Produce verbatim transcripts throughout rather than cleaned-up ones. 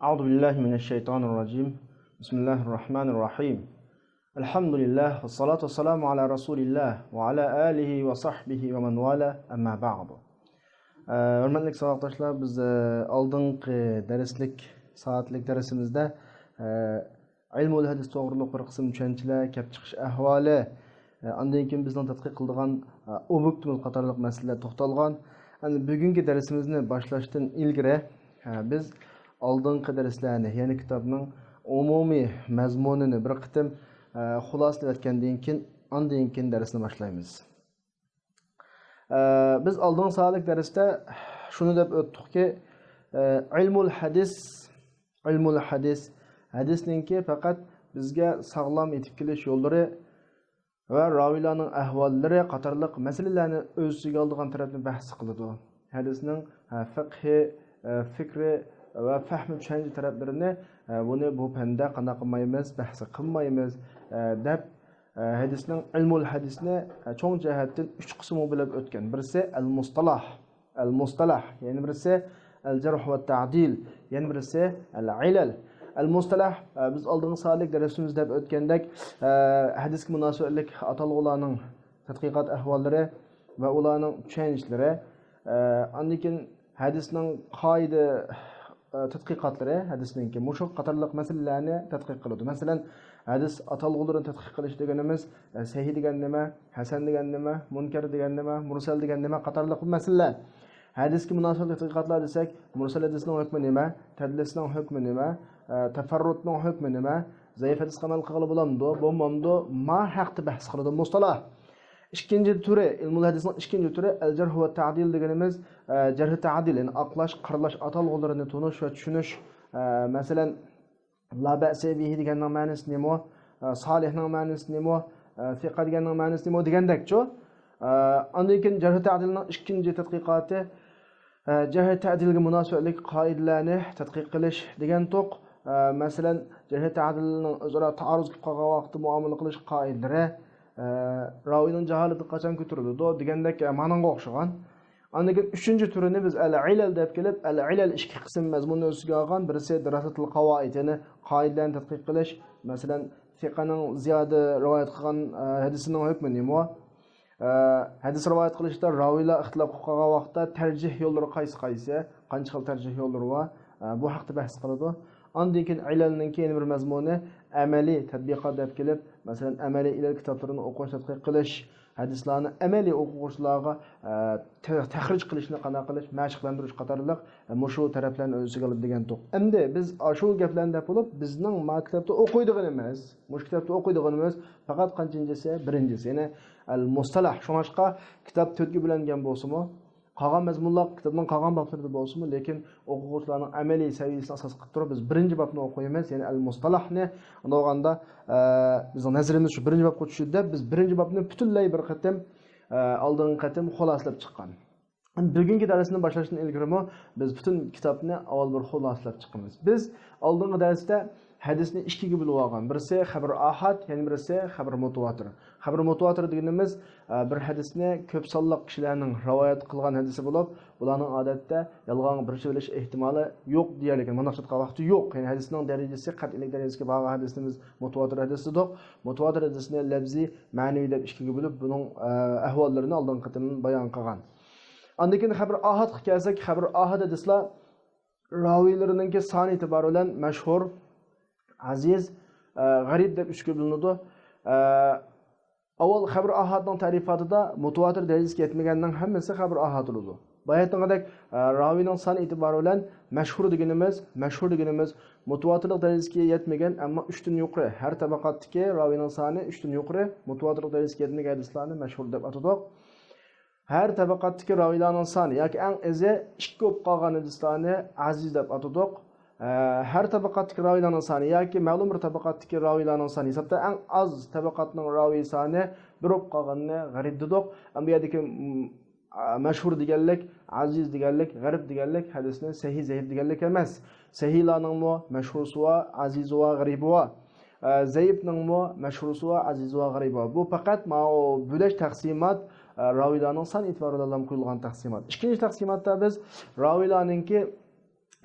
أعوذ بالله من الشيطان الرجيم. بسم الله الرحمن الرحيم. الحمد لله والصلاة والسلام على رسول الله وعلى آله وصحبه ومن والاه، أما بعد. ئە، ھۆرمەتلىك ساۋاقداشلار، بىز، ئە، ئالدىنقى دەرسلىك، سائەتلىك دەرسىمىزدە، ئە، ئىلمۇل ھەدىس توغرۇلۇق بىر قىسىم چۈشەنچىلەر، كەپ چىقىش ئەھۋالى، ئە، ئاندىن كېيىن بىزنىڭ تەتقىق قىلىدىغان، ئە، ئوبيېكتىمىز قاتارلىق مەسىلىلەر توختالغان. ئەمدى بۈگۈنكى دەرسىمىزنى باشلاشتىن ئىلگىرى، ئە، بىز ئالدىنقى دەرسلەرنى، يەنى كىتابنىڭ ئومۇمىي مەزمۇنىنى بىر قېتىم، ئە، خۇلاسىلىۋەتكەندىن كېيىن، ئاندىن كېيىن دەرسنى باشلايمىز. ئە، بىز ئالدىنقى سائەتلىك دەرستە شۇنى دەپ ئۆتتۇقكى، ئە، ئىلمۇل ھەدىس، ئىلمۇل ھەدىس، ھەدىسنىڭكى پەقەت بىزگە ساغلام يېتىپ كېلىش يوللىرى ۋە راۋىلارنىڭ ئەھۋاللىرى قاتارلىق مەسىلىلەرنى ئۆز ئىچىگە ئالىدىغان تەرەپنى بەھس قىلىدۇ. ھەدىسنىڭ، ئە، فىقھى، ئە، فىكرى ۋە فەھمى چۈشەنچە تەرەپلىرىنى، ئە، بۇنى بۇ پەندە قانداق قىلمايمىز، بەھس قىلمايمىز، ئە، دەپ، ئە، ھەدىسنىڭ، ئىلمۇل ھەدىسنى، ئە، چوڭ جەھەتتىن ئۈچ قىسىمغا بۆلۈپ ئۆتكەن. بىرسى ئەل مۇستالاھ، ئەل مۇستالاھ، يەنە بىرسى ئەل جەرھ ۋە تەدىل، يەنە بىرسى ئەل ئىلەل. ئەل مۇستالاھ، ئە، بىز ئالدىنقى سائەتلىك دەرسىمىزدە دەپ ئۆتكەندەك، ئە، ھەدىسكە مۇناسىۋەتلىك ئاتالغۇلارنىڭ تەتقىقات ئەھۋاللىرى ۋە ئۇلارنىڭ چۈشەنچىلىرى، ئە، ئاندىن كېيىن ھەدىسنىڭ قائىدە، ئە، تەتقىقاتلىرى، ھەدىسنىڭكى مۇشۇ قاتارلىق مەسىلىلەرنى تەتقىق قىلىدۇ. مەسىلەن، ھەدىس ئاتالغۇلىرىنى تەتقىق قىلىش دېگىنىمىز، ئە، سەھىھ دېگەن نېمە، ھەسەن دېگەن نېمە، مۇنكەر دېگەن نېمە، مۇرسەل دېگەن نېمە قاتارلىق بۇ مەسىلىلەر. ھەدىسكە مۇناسىۋەتلىك تەتقىقاتلار دېسەك، مۇرسەل ھەدىسنىڭ ھۆكمى نېمە، تەدلىسنىڭ ھۆكمى نېمە، ئە، تەپەررۇتنىڭ ھۆكمى نېمە، زەئىپ ھەدىسكە ئەمەل قىلغىلى بولامدۇ، بولمامدۇ، ما ھەقتە بەھس قىلىدۇ مۇستالاھ. ئىككىنچى تۈرى، ئىلمۇل ھەدىسنىڭ ئىككىنچى تۈرى، ئەل جەرھ ۋە تەدىل دېگىنىمىز، ئە، جەرھ تەدىل، يەنى ئاقلاش، قارىلاش ئاتالغۇلىرىنى تونۇش ۋە چۈشىنىش. ئە، مەسىلەن، لا بەئسە بىھى دېگەننىڭ مەنىسى نېمە؟ ئە، سالىھنىڭ مەنىسى نېمە؟ ئە، سىقە دېگەننىڭ مەنىسى نېمە؟ دېگەندەكچۇ. ئە، ئاندىن كېيىن جەرھ تەدىلنىڭ ئىككىنچى تەتقىقاتى، ئە، جەرھ تەدىلگە مۇناسىۋەتلىك قائىدىلەرنى تەتقىق قىلىش دېگەنتۇق. ئە، مەسىلەن، جەرھ تەدىلنىڭ ئۆزئارا تائارۇز قىلىپ قالغان ۋاقىتتا مۇئامىلە قىلىش قائىدىلىرى، ئە، راۋىنىڭ جاھالىتى قاچان كۆتۈرۈلىدۇ دېگەندەك، ئە، مانىڭغا ئوخشىغان. ئاندىن كېيىن ئۈچىنچى تۈرىنى بىز ئەل ئىلەل دەپ كېلىپ، ئەل ئىلەل ئىككى قىسىم مەزمۇننى ئۆز ئىچىگە ئالغان، بىرسى دىراسەتۇل قاۋائىد، يەنى قائىدىلەرنى تەتقىق قىلىش. مەسىلەن، سىقەنىڭ زىيادە رىۋايەت قىلغان، ئە، ھەدىسىنىڭ ھۆكمى نېمە؟ ئە، ھەدىس رىۋايەت قىلىشتا راۋىيلار ئىختىلاپ قىلىپ قالغان ۋاقىتتا تەرجىھ يوللىرى قايسى قايسى، قانچە خىل تەرجىھ يوللىرى بار، ئە، بۇ ھەقتە بەھس قىلىدۇ. ئاندىن كېيىن ئىلەلنىڭكى يەنە بىر مەزمۇنى ئەمەلىي تەتبىقات دەپ كېلىپ، مەسىلەن، ئەمەلىي ئىلەل كىتابلىرىنى ئوقۇش، تەتقىق قىلىش، ھەدىسلارنى ئەمەلىي ئوقۇغۇچىلارغا، ئە، تە-، تەخرىج قىلىشنى قانداق قىلىش، مەشىقلەندۈرۈش قاتارلىق، ئە، مۇشۇ تەرەپلەرنى ئۆز ئىچىگە ئالىدۇ دېگەنتۇق. ئەمدى بىز ئاشۇ گەپلەرنى دەپ بولۇپ، بىزنىڭ ما كىتابتا ئوقۇيدىغىنىمىز، مۇشۇ كىتابتا ئوقۇيدىغىنىمىز پەقەت قانچىنچىسى؟ بىرىنچىسى، يەنى ئەل مۇستالاھ. شۇڭلاشقا كىتاب تۆتكە بۆلۈنگەن بولسىمۇ، قالغان مەزمۇنلار كىتابنىڭ قالغان بابلىرىدا بولسىمۇ، لېكىن ئوقۇغۇچىلارنىڭ ئەمەلىي سەۋىيەسىنى ئاساس قىلىپ تۇرۇپ، بىز بىرىنچى بابنى ئوقۇيمىز، يەنى ئەل مۇستالاھنى. ئۇنداق بولغاندا، ئە، بىزنىڭ نەزىرىمىز شۇ بىرىنچى بابقا چۈشىدۇ دەپ، بىز بىرىنچى بابنى پۈتۈنلەي بىر قېتىم، ئە، ئالدىنقى قېتىم خۇلاسىلەپ چىققان. بۈگۈنكى دەرسنى باشلاشتىن ئىلگىرىمۇ بىز پۈتۈن كىتابنى ئاۋۋال بىر خۇلاسىلەپ چىقىمىز. بىز ئالدىنقى دەرستە ھەدىسنى ئىككىگە بۆلۈپ ئالغان. بىرسى خەبىر ئاھاد، يەنە بىرسى خەبىر مۇتىۋاتىر. خەبىر مۇتىۋاتىر دېگىنىمىز، ئە، بىر ھەدىسنى كۆپ سانلىق كىشىلەرنىڭ رىۋايەت قىلغان ھەدىسى بولۇپ، بۇلارنىڭ ئادەتتە يالغانغا بىر چېۋىرىش ئېھتىمالى يوق دېيەرلىكىن، مۇنداق چاتقان ۋاقتى يوق. يەنى ھەدىسنىڭ دەرىجىسى، قەتئىيلىك دەرىجىسىگە بارغان ھەدىسنى بىز مۇتىۋاتىر ھەدىس دېدۇق. مۇتىۋاتىر ھەدىسنى لەپزىي، مەنىۋى دەپ ئىككىگە بۆلۈپ، بۇنىڭ، ئە، ئەھۋاللىرىنى ئالدىنقى قېتىم بايان قىلغان. ئاندىن كېيىن خەبىر ئاھادقا كەلسەك، خەبىر ئاھاد ھەدىسلەر راۋىيلىرىنىڭكى سانى ئېتىبارى بىلەن مەشھۇر، ئەزىز، ئە، غەرىب دەپ ئۈچكە بۆلۈنىدۇ. ئە، ئاۋۋال خەبىر ئاھادنىڭ تەرىپاتىدا مۇتىۋاتىر دەرىجىسىگە يەتمىگەننىڭ ھەممىسى خەبىر ئاھاد بولىدۇ. بايا ئېيتقاندەك، ئە، راۋىنىڭ سانى ئېتىبارى بىلەن مەشھۇر دېگىنىمىز، مەشھۇر دېگىنىمىز مۇتىۋاتىرلىق دەرىجىسىگە يەتمىگەن، ئەمما ئۈچتىن يۇقىرى، ھەر تەبەقاتتىكى راۋىنىڭ سانى ئۈچتىن يۇقىرى، مۇتىۋاتىرلىق دەرىجىسىگە يەتمىگەن ھەدىسلەرنى مەشھۇر دەپ ئاتىدۇق. ھەر تەبەقاتتىكى راۋىيلارنىڭ سانى ياكى ئەڭ ئېزى ئىككى بولۇپ قالغان ھەدىسلەرنى ئەزىز دەپ ئاتىدۇق. ئە، ھەر تەبەقاتتىكى راۋىيلارنىڭ سانى ياكى مەلۇم بىر تەبەقاتتىكى راۋىيلارنىڭ سانى ھېسابتا ئەڭ ئاز تەبەقاتنىڭ راۋىي سانى بىر بولۇپ قالغىنىنى غەرىب دېدۇق. ئەمما بۇ يەردىكى، م، ئە، مەشھۇر دېگەنلىك، ئەزىز دېگەنلىك، غەرىب دېگەنلىك ھەدىسنى سەھىھ، زەئىپ دېگەنلىك ئەمەس. سەھىھلارنىڭمۇ مەشھۇرسى بار، ئەزىزى بار، غەرىبى بار. ئە، زەئىپنىڭمۇ مەشھۇرسى بار، ئەزىزى بار، غەرىبى بار. بۇ پەقەت ماۋۇ بۆلەش تەقسىمات، ئە، راۋىيلارنىڭ سان ئېتىبارى بىلەن قويۇلغان تەقسىمات. ئىككىنچى تەقسىماتتا بىز راۋىيلارنىڭكى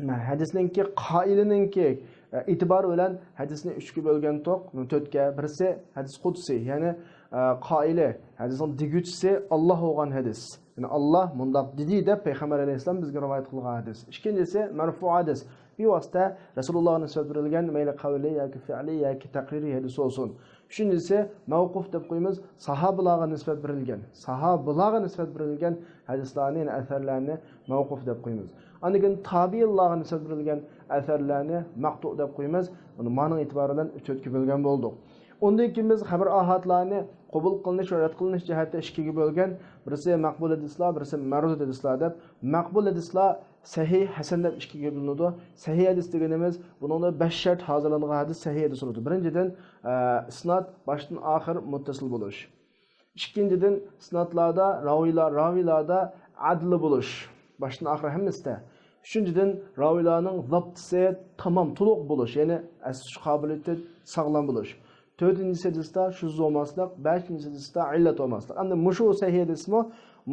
ھەدىسنىڭكى قائىلىنىڭكى، ئە، ئېتىبارى بىلەن ھەدىسنى ئۈچكە بۆلگەنتۇق، تۆتكە. بىرسى ھەدىس قۇدسىي، يەنى، ئە، قائىلى، ھەدىسنىڭ دېگۈچىسى ئاللا بولغان ھەدىس. يەنى ئاللا مۇنداق دېدى دەپ پەيغەمبەر ئەلەيھىسسالام بىزگە رىۋايەت قىلغان ھەدىس. ئىككىنچىسى مەرفۇ ھەدىس. بىۋاسىتە رەسۇلۇللاغا نىسبەت بېرىلگەن، مەيلى قەۋلىي ياكى فېئلىي ياكى تەقرىرىي ھەدىس بولسۇن. ئۈچىنچىسى، مەۋقۇف دەپ قويىمىز، ساھابىلارغا نىسبەت بېرىلگەن، ساھابىلارغا نىسبەت بېرىلگەن ھەدىسلارنى، يەنى ئەسەرلەرنى مەۋقۇف دەپ قويىمىز. ئاندىن كېيىن تابىئىنلارغا نىسبەت بېرىلگەن ئەسەرلەرنى مەقتۇ دەپ قويىمىز. بۇنى مانىڭ ئېتىبارى بىلەن ئۈچ تۆتكە بۆلگەن بولدۇق. ئۇندىن كېيىن بىز خەبەر ئاھادلارنى قوبۇل قىلىنىش ۋە رەت قىلىنىش جەھەتتە ئىككىگە بۆلگەن. بىرسى مەقبۇل ھەدىسلار، بىرسى مەردۇد ھەدىسلار دەپ. مەقبۇل ھەدىسلار سەھىھ، ھەسەن دەپ ئىككىگە بۆلۈنىدۇ. سەھىھ ھەدىس دېگىنىمىز، بۇنىڭدا بەش شەرت ھازىرلانغان ھەدىس سەھىھ ھەدىس بولىدۇ. بىرىنچىدىن، ئە، ئىسناد باشتىن ئاخىر مۇتتەسىل بولۇش. ئىككىنچىدىن، ئىسنادلاردا راۋىيلار، راۋىيلاردا ئەدلى بولۇش. باشتىن ئاخىر ھەممىسىدە. ئۈچىنچىدىن، راۋىيلارنىڭ زاپتىسى تامام، تولۇق بولۇش، يەنى ئەسلىشىش قابىلىيىتى ساغلام بولۇش. تۆتىنچى ھەدىستە شۇز بولماسلىق، بەشىنچى ھەدىستە ئىللەت بولماسلىق. ئەمدى مۇشۇ سەھىھ ھەدىسمۇ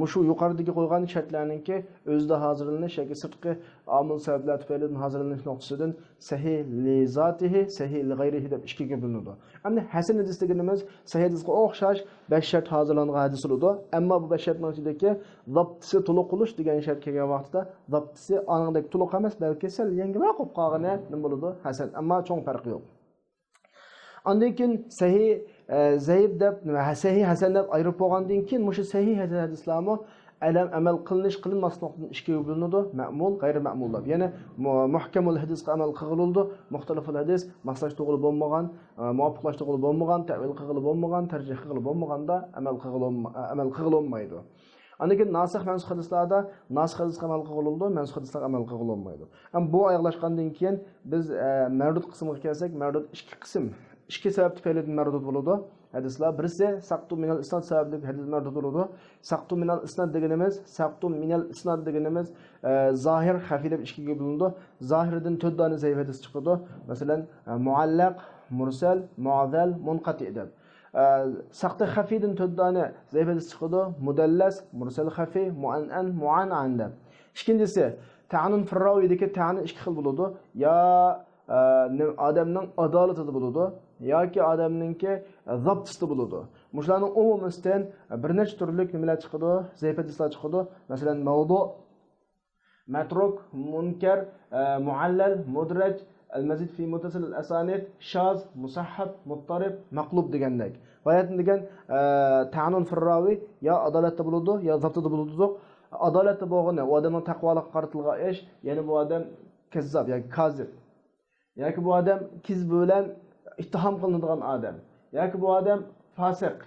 مۇشۇ يۇقىرىدىكى قويغان شەرتلەرنىڭكى ئۆزىدە ھازىرلىنىش ياكى سىرتقى ئامىل سەۋەبلەر تۈپەيلىدىن ھازىرلىنىش نۇقتىسىدىن سەھىھ لىزاتىھى، سەھىھ لىغەيرىھى دەپ ئىككىگە بۆلۈنىدۇ. ئەمدى ھەسەن ھەدىس دېگىنىمىز سەھىھ ھەدىسكە ئوخشاش بەش شەرت ھازىرلانغان ھەدىس بولىدۇ. ئەمما بۇ بەش شەرتنىڭ ئىچىدىكى زاپتىسى تولۇق بولۇش دېگەن شەرت كەلگەن ۋاقتىدا زاپتىسى ئانىڭدەك تولۇق ئەمەس، بەلكى سەل يەڭگىلراق بولۇپ قالغىنى نېمە بولىدۇ؟ ھەسەن. ئەمما چوڭ پەرقى يوق. ئاندىن كېيىن سەھىھ، ئە، زەئىپ دەپ، ھە، سەھىھ، ھەسەن دەپ ئايرىپ بولغاندىن كېيىن مۇشۇ سەھىھ، ھەسەن ھەدىسلەرمۇ ئەلەم، ئەمەل قىلىنىش، قىلىنماسلىقتىن ئىككىگە بۆلۈنىدۇ، مەمۇل، غەيرىي مەمۇل دەپ. يەنى مۇ-، مۇھكەمۇل ھەدىسقە ئەمەل قىلغىلى بولىدۇ، مۇختەلىفۇل ھەدىس، ماسلاشتۇرغىلى بولمىغان، ئە، مۇۋاپىقلاشتۇرغىلى بولمىغان، تەئۋىل قىلغىلى بولمىغان، تەرجىھ قىلغىلى بولمىغاندا ئەمەل قىلغىلى بولما-، ئە، ئەمەل قىلغىلى بولمايدۇ. ئاندىن كېيىن ناسىخ مەنسۇخ ھەدىسلەردە ناسىخ ھەدىسكە ئەمەل قىلغىلى بولىدۇ، مەنسۇخ ھەدىسلەرگە ئەمەل قىلغىلى بولمايدۇ. ئەمما بۇ ئاياغلاشقاندىن كېيىن بىز، ئە، مەردۇد قىسمىغا كەلسەك، مەردۇد ئىككى قىسىم، ئىككى سەۋەب تۈپەيلىدىن مەردۇد بولىدۇ ھەدىسلەر. بىرسى سەقتۇ مىنەل ئىسناد سەۋەبلىك ھەدىس مەردۇد بولىدۇ. سەقتۇ مىنەل ئىسناد دېگىنىمىز، سەقتۇ مىنەل ئىسناد دېگىنىمىز، ئە، زاھىر، خەفىي دەپ ئىككىگە بۆلۈنىدۇ. زاھىردىن تۆت دانە زەئىپ ھەدىس چىقىدۇ. مەسىلەن، ئە، مۇئەللەق، مۇرسەل، مۇئەززەل، مۇنقەتىئ دەپ. ئە، سەقتە خەفىيدىن تۆت دانە زەئىپ ھەدىس چىقىدۇ. مۇدەللەس، مۇرسەل خەفىي، مۇئەنئەن، مۇئانئەن دەپ. ئىككىنچىسى، تەئنۇن فىرراۋىدىكى تەئنۇ ئىككى خىل بولىدۇ. يا، ئە، نېمە، ئادەمنىڭ ئادالىتىدە بولىدۇ، ياكى ئادەمنىڭكى زاپتىسىدا بولىدۇ. مۇشۇلارنىڭ ئومۇمىسىدىن بىر نەچچە تۈرلۈك نېمىلەر چىقىدۇ، زەئىپ ھەدىسلەر چىقىدۇ. مەسىلەن، مەۋدۇ، مەترۇك، مۇنكەر، ئە، مۇئەللەل، مۇدرەج، ئەلمەزىد فى مۇتتەسىل ئەسانىد، شاز، مۇسەھھەب، مۇتتەرىب، مەقلۇب دېگەندەك. باياتىن دېگەن، ئە، تەئنۇن فىرراۋى يا ئادالەتتە بولىدۇ، يا زاپتىدا بولىدۇ. ئادالەتتە بولغىنى ئۇ ئادەمنىڭ تەقۋالىققا قارىتىلغان ئىش، يەنى بۇ ئادەم كەززاب ياكى كازىب. ياكى بۇ ئادەم كېزىپ بىلەن ئىتتىھام قىلىنىدىغان ئادەم. ياكى بۇ ئادەم فاسىق.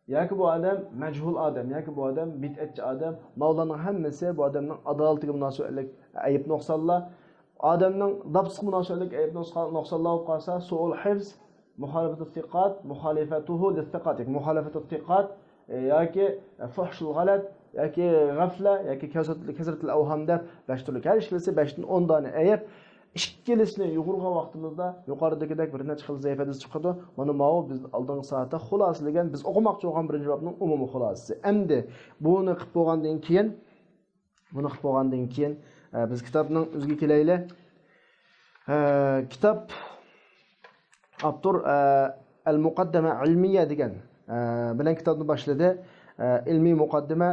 ياكى بۇ ئادەم مەجھۇل ئادەم. ياكى بۇ ئادەم بىدئەتچى ئادەم. ماۋۇلارنىڭ ھەممىسى بۇ ئادەمنىڭ ئادالىتىگە مۇناسىۋەتلىك ئەيىب نۇقسانلار. ئادەمنىڭ زاپتىسىغا مۇناسىۋەتلىك ئەيىب نۇقسان-، نۇقسانلار بولۇپ قالسا، سۇئۇل ھىفز، مۇخالىفەتۇ سىقات، مۇخالىفەتۇھۇ لىسسىقات، ياكى مۇخالىفەتۇ سىقات، ئە، ياكى فۇھشۇل غەلەت، ياكى غەفلە، ياكى كەسرەتۇل، كەسرەتۇل ئەۋھام دەپ بەش تۈرلۈك. ھەر ئىككىلىسى بەشتىن ئون دانە ئەيىب. ئىككىلىسىنى يۇغۇرغان ۋاقتىمىزدا يۇقىرىدىكىدەك بىر نەچچە خىل زەئىپ ھەدىس چىقىدۇ. مانا ماۋۇ بىز ئالدىنقى سائەتتە خۇلاسىلىگەن، بىز ئوقۇماقچى بولغان بىرىنچى بابنىڭ ئومۇمىي خۇلاسىسى. ئەمدى بۇنى قىلىپ بولغاندىن كېيىن، بۇنى قىلىپ بولغاندىن كېيىن، ئە، بىز كىتابنىڭ ئۆزىگە كېلەيلى. ئە، كىتاب ئاپتور، ئە، ئەل مۇقەددەمە ئىلمىيە دېگەن، ئە، بىلەن كىتابنى باشلىدى. ئە، ئىلمىي مۇقەددىمە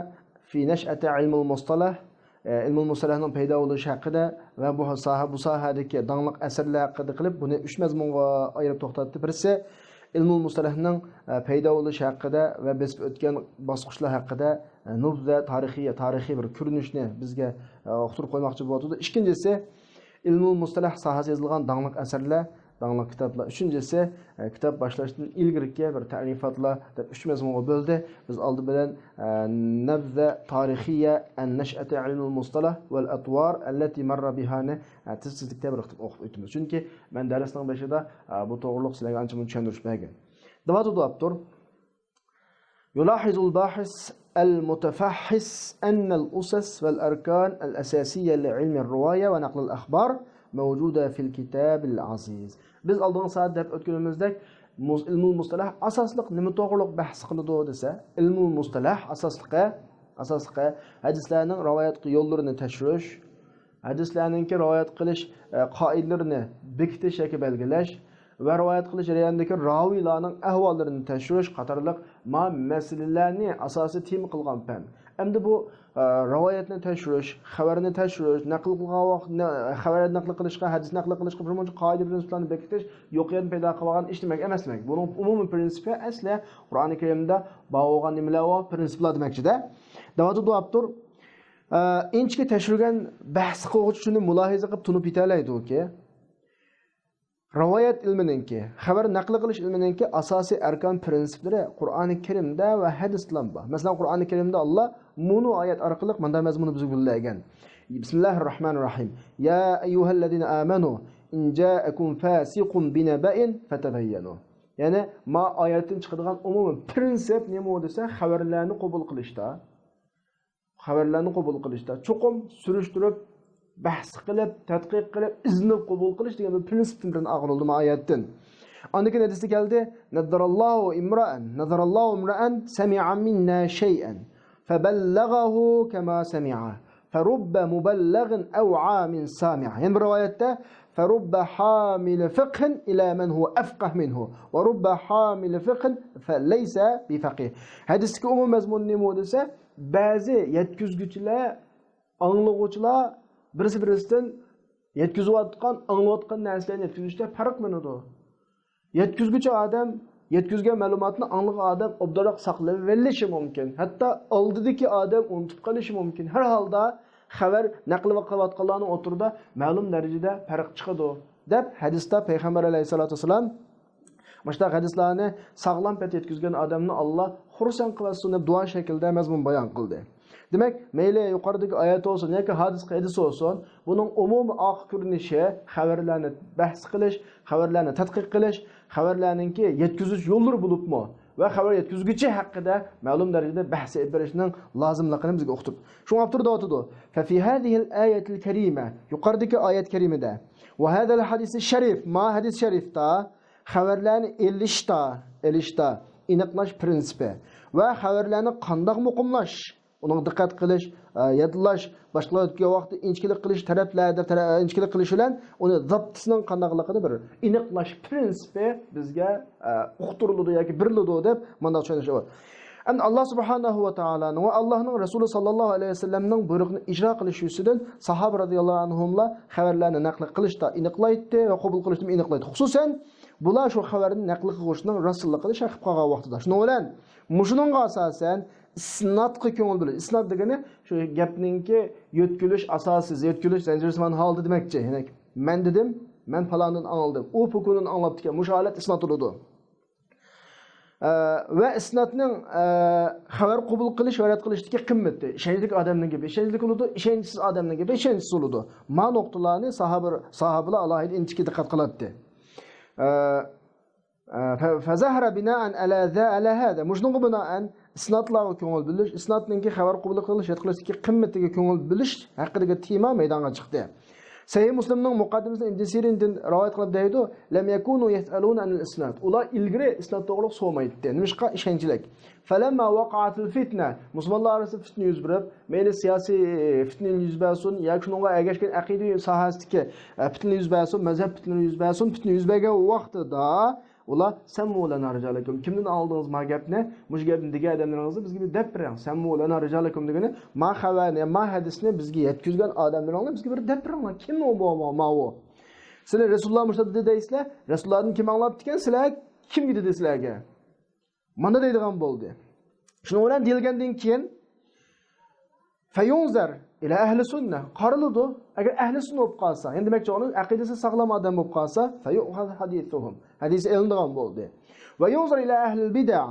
فى نەشئەتى ئىلمۇل مۇستەلەھ، ئە، ئىلمۇل مۇستەلەھنىڭ پەيدا بولۇشى ھەققىدە ۋە بۇ ساھە، بۇ ساھەدىكى داڭلىق ئەسەرلەر ھەققىدە قىلىپ، بۇنى ئۈچ مەزمۇنغا ئايرىپ توختاتتى. بىرسى، ئىلمۇل مۇستەلەھنىڭ، ئە، پەيدا بولۇشى ھەققىدە ۋە بېسىپ ئۆتكەن باسقۇچلار ھەققىدە، ئە، نۇبزە تارىخىي، تارىخىي بىر كۆرۈنۈشنى بىزگە، ئە، ئۇقتۇرۇپ قويماقچى بولۇۋاتىدۇ. ئىككىنچىسى، ئىلمۇل مۇستەلەھ ساھەسىگە يېزىلغان داڭلىق ئەسەرلەر، داڭلىق كىتابلار. ئۈچىنچىسى، ئە، كىتاب باشلاشتىن ئىلگىرىكى بىر تەرىپاتلار دەپ ئۈچ مەزمۇنغا بۆلدى. بىز ئالدى بىلەن، ئە، نەبزە تارىخىيە ئەن نەشئەتى ئىلمۇل مۇستەلەھ ۋەل ئەتۋار ئەللەتى مەررە بىھانى، ئە، تېز-تېزلىكتە بىر قېتىم ئوقۇپ ئۆتىمىز. چۈنكى مەن دەرسنىڭ بېشىدا، ئە، بۇ توغرۇلۇق سىلەرگە ئانچە-مۇنچە چۈشەندۈرۈش بەرگەن. دەۋاتىدۇ ئاپتور. يۇلاھىزۇل باھىس ئەل مۇتەفەھھىس ئەننەل ئۇسەس ۋەل ئەركان ئەل ئەساسىيە لى ئىلمىر رىۋايە ۋە نەقلىل ئەخبار مەۋجۇدە فىل كىتابىل ئەزىز. بىز ئالدىنقى سائەتتە دەپ ئۆتكىنىمىزدەك، مۇس-، ئىلمۇل مۇستەلەھ ئاساسلىق نېمە توغرۇلۇق بەھس قىلىدۇ دېسە، ئىلمۇل مۇستەلەھ ئاساسلىقى، ئاساسلىقى ھەدىسلەرنىڭ رىۋايەت يوللىرىنى تەكشۈرۈش، ھەدىسلەرنىڭكى رىۋايەت قىلىش، ئە، قائىدىلىرىنى بېكىتىش ياكى بەلگىلەش ۋە رىۋايەت قىلىش جەريانىدىكى راۋىيلارنىڭ ئەھۋاللىرىنى تەكشۈرۈش قاتارلىق ما مەسىلىلەرنى ئاساسىي تېما قىلغان پەن. ئەمدى بۇ، ئە، رىۋايەتنى تەكشۈرۈش، خەۋەرنى تەكشۈرۈش، نەقىل قىلغان ۋاقىت، نە-، خەۋەر نەقل قىلىشقا، ھەدىس نەقل قىلىشقا بىر مۇنچە قائىدە پىرىنسىپلارنى بېكىتىش، يوق يەردىن پەيدا قىلىۋالغان ئىش دېمەك ئەمەس دېمەك. بۇنىڭ ئومۇمىي پىرىنسىپى ئەسلى قۇرئانى كەرىمدە بار بولغان نېمىلەر بار؟ پىرىنسىپلار دېمەكچىدە. دەۋاتىدۇ ئاپتور، ئە، ئىنچىكە تەكشۈرگەن، بەھس قىلغۇچى شۇنى مۇلاھىزە قىلىپ تونۇپ يېتەلەيدۇكى، رىۋايەت ئىلمىنىڭكى، خەۋەر نەقىل قىلىش ئىلمىنىڭكى ئاساسىي ئەركان پىرىنسىپلىرى قۇرئانى كەرىمدە ۋە ھەدىستىلا بار. مەسىلەن، قۇرئانى كەرىمدە ئاللا مۇنۇ ئايەت ئارقىلىق مۇنداق مەزمۇننى بىزگە گۈللەيگەن. بىسمىللاھىر راھمانىر راھىم. يا ئەييۇھەللەزىنە ئامەنۇ، ئىن جائەكۇم فاسىقۇم بىنەبەئىن فەتەبەييەنۇ. يەنى، ما ئايەتتىن چىقىدىغان ئومۇمىي پىرىنسىپ نېمە دېسە، خەۋەرلەرنى قوبۇل قىلىشتا، خەۋەرلەرنى قوبۇل قىلىشتا چوقۇم سۈرۈشتۈرۈپ، بەھس قىلىپ، تەتقىق قىلىپ، ئىزدىنىپ قوبۇل قىلىش دېگەن بىر پىرىنسىپتىن بىرىنى ئاغرىلدى ما ئايەتتىن. ئاندىن كېيىن ھەدىستە كەلدى، نەززەراللاھۇ ئىمرائەن، نەززەراللاھۇ ئىمرائەن سەمىئە مىننا شەيئەن فەبەللەغەھۇ كەما سەمىئە فەرۇببە مۇبەللەغىن ئەۋئا مىن سامىئ. يەنە بىر رىۋايەتتە، فەرۇببە حامىلى فىقھىن ئىلە مەن ھۇۋە ئەفقەھ مىنھۇ ۋە رۇببە حامىلى فىقھىن فەلەيسە بىفەقىھ. ھەدىستىكى ئومۇمىي مەزمۇن نېمە دېسە، بەزى يەتكۈزگۈچىلەر، ئاڭلىغۇچىلار بىرسى-بىرسىدىن يەتكۈزۈۋاتقان، ئاڭلىۋاتقان نەرسىلەرنى يەتكۈزۈشتە پەرقلىنىدۇ. يەتكۈزگۈچى ئادەم يەتكۈزگەن مەلۇماتنى ئاڭلىغان ئادەم ئوبدانراق ساقلىۋېلىشى مۇمكىن. ھەتتا ئالدىدىكى ئادەم ئۇنتۇپ قېلىشى مۇمكىن. ھەر ھالدا خەۋەر نەقىل قىلىۋاتقانلارنىڭ ئوتتۇرىدا مەلۇم دەرىجىدە پەرق چىقىدۇ، دەپ ھەدىستە پەيغەمبەر ئەلەيھىسسالاتۇ ۋەسسالام مۇشۇنداق ھەدىسلەرنى ساغلام پەت يەتكۈزگەن ئادەمنى ئاللا خۇرسەن قىلىۋەتسۇن دەپ دۇئا شەكلىدە مەزمۇن بايان قىلدى. دېمەك، مەيلى يۇقىرىدىكى ئايەت بولسۇن ياكى ھادىس ھەدىس بولسۇن، بۇنىڭ ئومۇمىي ئارقا كۆرۈنۈشى خەۋەرلەرنى بەھس قىلىش، خەۋەرلەرنى تەتقىق قىلىش، خەۋەرلەرنىڭكى يەتكۈزۈش يوللىرى بولۇپمۇ ۋە خەۋەر يەتكۈزگۈچى ھەققىدە مەلۇم دەرىجىدە بەھس ئېلىپ بېرىشنىڭ لازىملىقىنى بىزگە ئۇقتۇرۇپ. شۇڭا ئاپتور دەۋاتىدۇ، فەفى ھازىھىل ئايەتىل كەرىمە، يۇقىرىدىكى ئايەت كەرىمىدە، ۋە ھازال ھەدىسى شەرىف، ما ھەدىس شەرىفتا خەۋەرلەرنى ئېلىشتا، ئېلىشتا ئېنىقلاش پىرىنسىپى ۋە خەۋەرلەرنى قانداق مۇقىملاش، ئۇنىڭغا دىققەت قىلىش، ئە، يادلاش، باشقىلار ئۆتكەن ۋاقىتتا ئىنچىكىلىك قىلىش تەرەپلەردە تەرە-، ئىنچىكىلىك قىلىش بىلەن ئۇنى زاپتىسىنىڭ قانداقلىقىنى بىر ئېنىقلاش پىرىنسىپى بىزگە، ئە، ئۇقتۇرۇلىدۇ ياكى بېرىلىدۇ دەپ مۇنداق چۈشىنىشى بار. ئەمدى ئاللا سۇبھانەھۇ ۋە تائالانىڭ ۋە ئاللانىڭ رەسۇلى ساللاللاھۇ ئەلەيھى ۋەسەللەمنىڭ بۇيرۇقىنى ئىجرا قىلىش يۈزىسىدىن ساھابە رەزىياللاھۇ ئەنھۇملار خەۋەرلەرنى نەقىل قىلىشتا ئېنىقلايتتى ۋە قوبۇل قىلىشتا ئېنىقلايتتى. خۇسۇسەن، بۇلار شۇ خەۋەرنى نەقىل قىلغۇچىنىڭ راستلىقىنى شەك قىلىپ قالغان ۋاقتىدا. شۇنىڭ بىلەن مۇشۇنىڭغا ئاساسەن ئىسنادقا كۆڭۈل بۆلۈش. ئىسناد دېگىنى شۇ گەپنىڭكى يۆتكىلىش ئاساسى، يۆتكىلىش زەنجىرسىمان ھالىتى دېمەكچى. يەنى مەن دېدىم، مەن پالاندىن ئاڭلىدىم، ئۇ پۇكۇندىن ئاڭلاپتىكەن. مۇشۇ ھالەت ئىسناد بولىدۇ. ئە، ۋە ئىسنادنىڭ، ئە، خەۋەر قوبۇل قىلىش ۋە رەت قىلىشتىكى قىممىتى. ئىشەنچلىك ئادەمنىڭ گېپى ئىشەنچلىك بولىدۇ، ئىشەنچسىز ئادەمنىڭ گېپى ئىشەنچسىز بولىدۇ. ما نۇقتىلارنى ساھابە-، ساھابىلار ئالاھىدە ئىنچىكە دىققەت قىلاتتى. ئە، ئە، فە-، فەزەھەرە بىنائەن ئەلە زە-، ئەلە ھازا. مۇشۇنىڭغا بىنائەن ئىسنادلارغا كۆڭۈل بۆلۈش، ئىسنادنىڭكى خەۋەر قوبۇل قىلىش، رەت قىلىشتىكى قىممىتىگە كۆڭۈل بۆلۈش ھەققىدىكى تېما مەيدانغا چىقتى. سەھىھ مۇسلىمنىڭ مۇقەددىمىسىدە ئىبن سىرىندىن رىۋايەت قىلىپ دەيدۇ، لەم يەكۇنۇ يەسئەلۇنە ئەنىل ئىسناد. ئۇلار ئىلگىرى ئىسناد توغرۇلۇق سورىمايتتى. نېمىشقا؟ ئىشەنچلىك. فەلەمما ۋەقەئەتىل فىتنە، مۇسۇلمانلار ئارىسىدا فىتنە يۈز بېرىپ، مەيلى سىياسىي، ئە، فىتنە يۈز بەرسۇن ياكى شۇنىڭغا ئەگەشكەن ئەقىدە ساھەسىدىكى، ئە، فىتنە يۈز بەرسۇن، مەزھەپ فىتنە يۈز بەرسۇن، فىتنە يۈز بەرگەن ۋاقتىدا، ئۇلار، سەممۇ لەنا رىجالەكۇم. كىمدىن ئاڭلىدىڭىز ما گەپنى؟ مۇشۇ گەپنى دېگەن ئادەملىرىڭىزنى بىزگە بىر دەپ بېرىڭ. سەممۇ لەنا رىجالەكۇم دېگىنى، ما خەۋەرنى، ما ھەدىسنى بىزگە يەتكۈزگەن ئادەملىرىڭنى بىزگە بىر دەپ بېرىڭلار. كىم ئۇ، بۇ، ما، ماۋۇ؟ سىلەر رەسۇلۇللا مۇشۇنداق دېدى دەيسىلەر. رەسۇلۇللادىن كىم ئاڭلاپتىكەن؟ سىلەر كىمگە دېدى سىلەرگە؟ مانا دەيدىغان بولدى. شۇنىڭ بىلەن دېيىلگەندىن كېيىن، فەيۇنزەر ئىلە ئەھلى سۈننە، قارىلىدۇ. ئەگەر ئەھلى سۈننە بولۇپ قالسا، يەنى دېمەكچى بولغىنىم، ئەقىدىسى ساغلام ئادەم بولۇپ قالسا، فەيۇخەز ھەدىسۇھۇم، ھەدىسى ئېلىنىدىغان بولدى. ۋە يۇنزەر ئىلە ئەھلىل بىدە،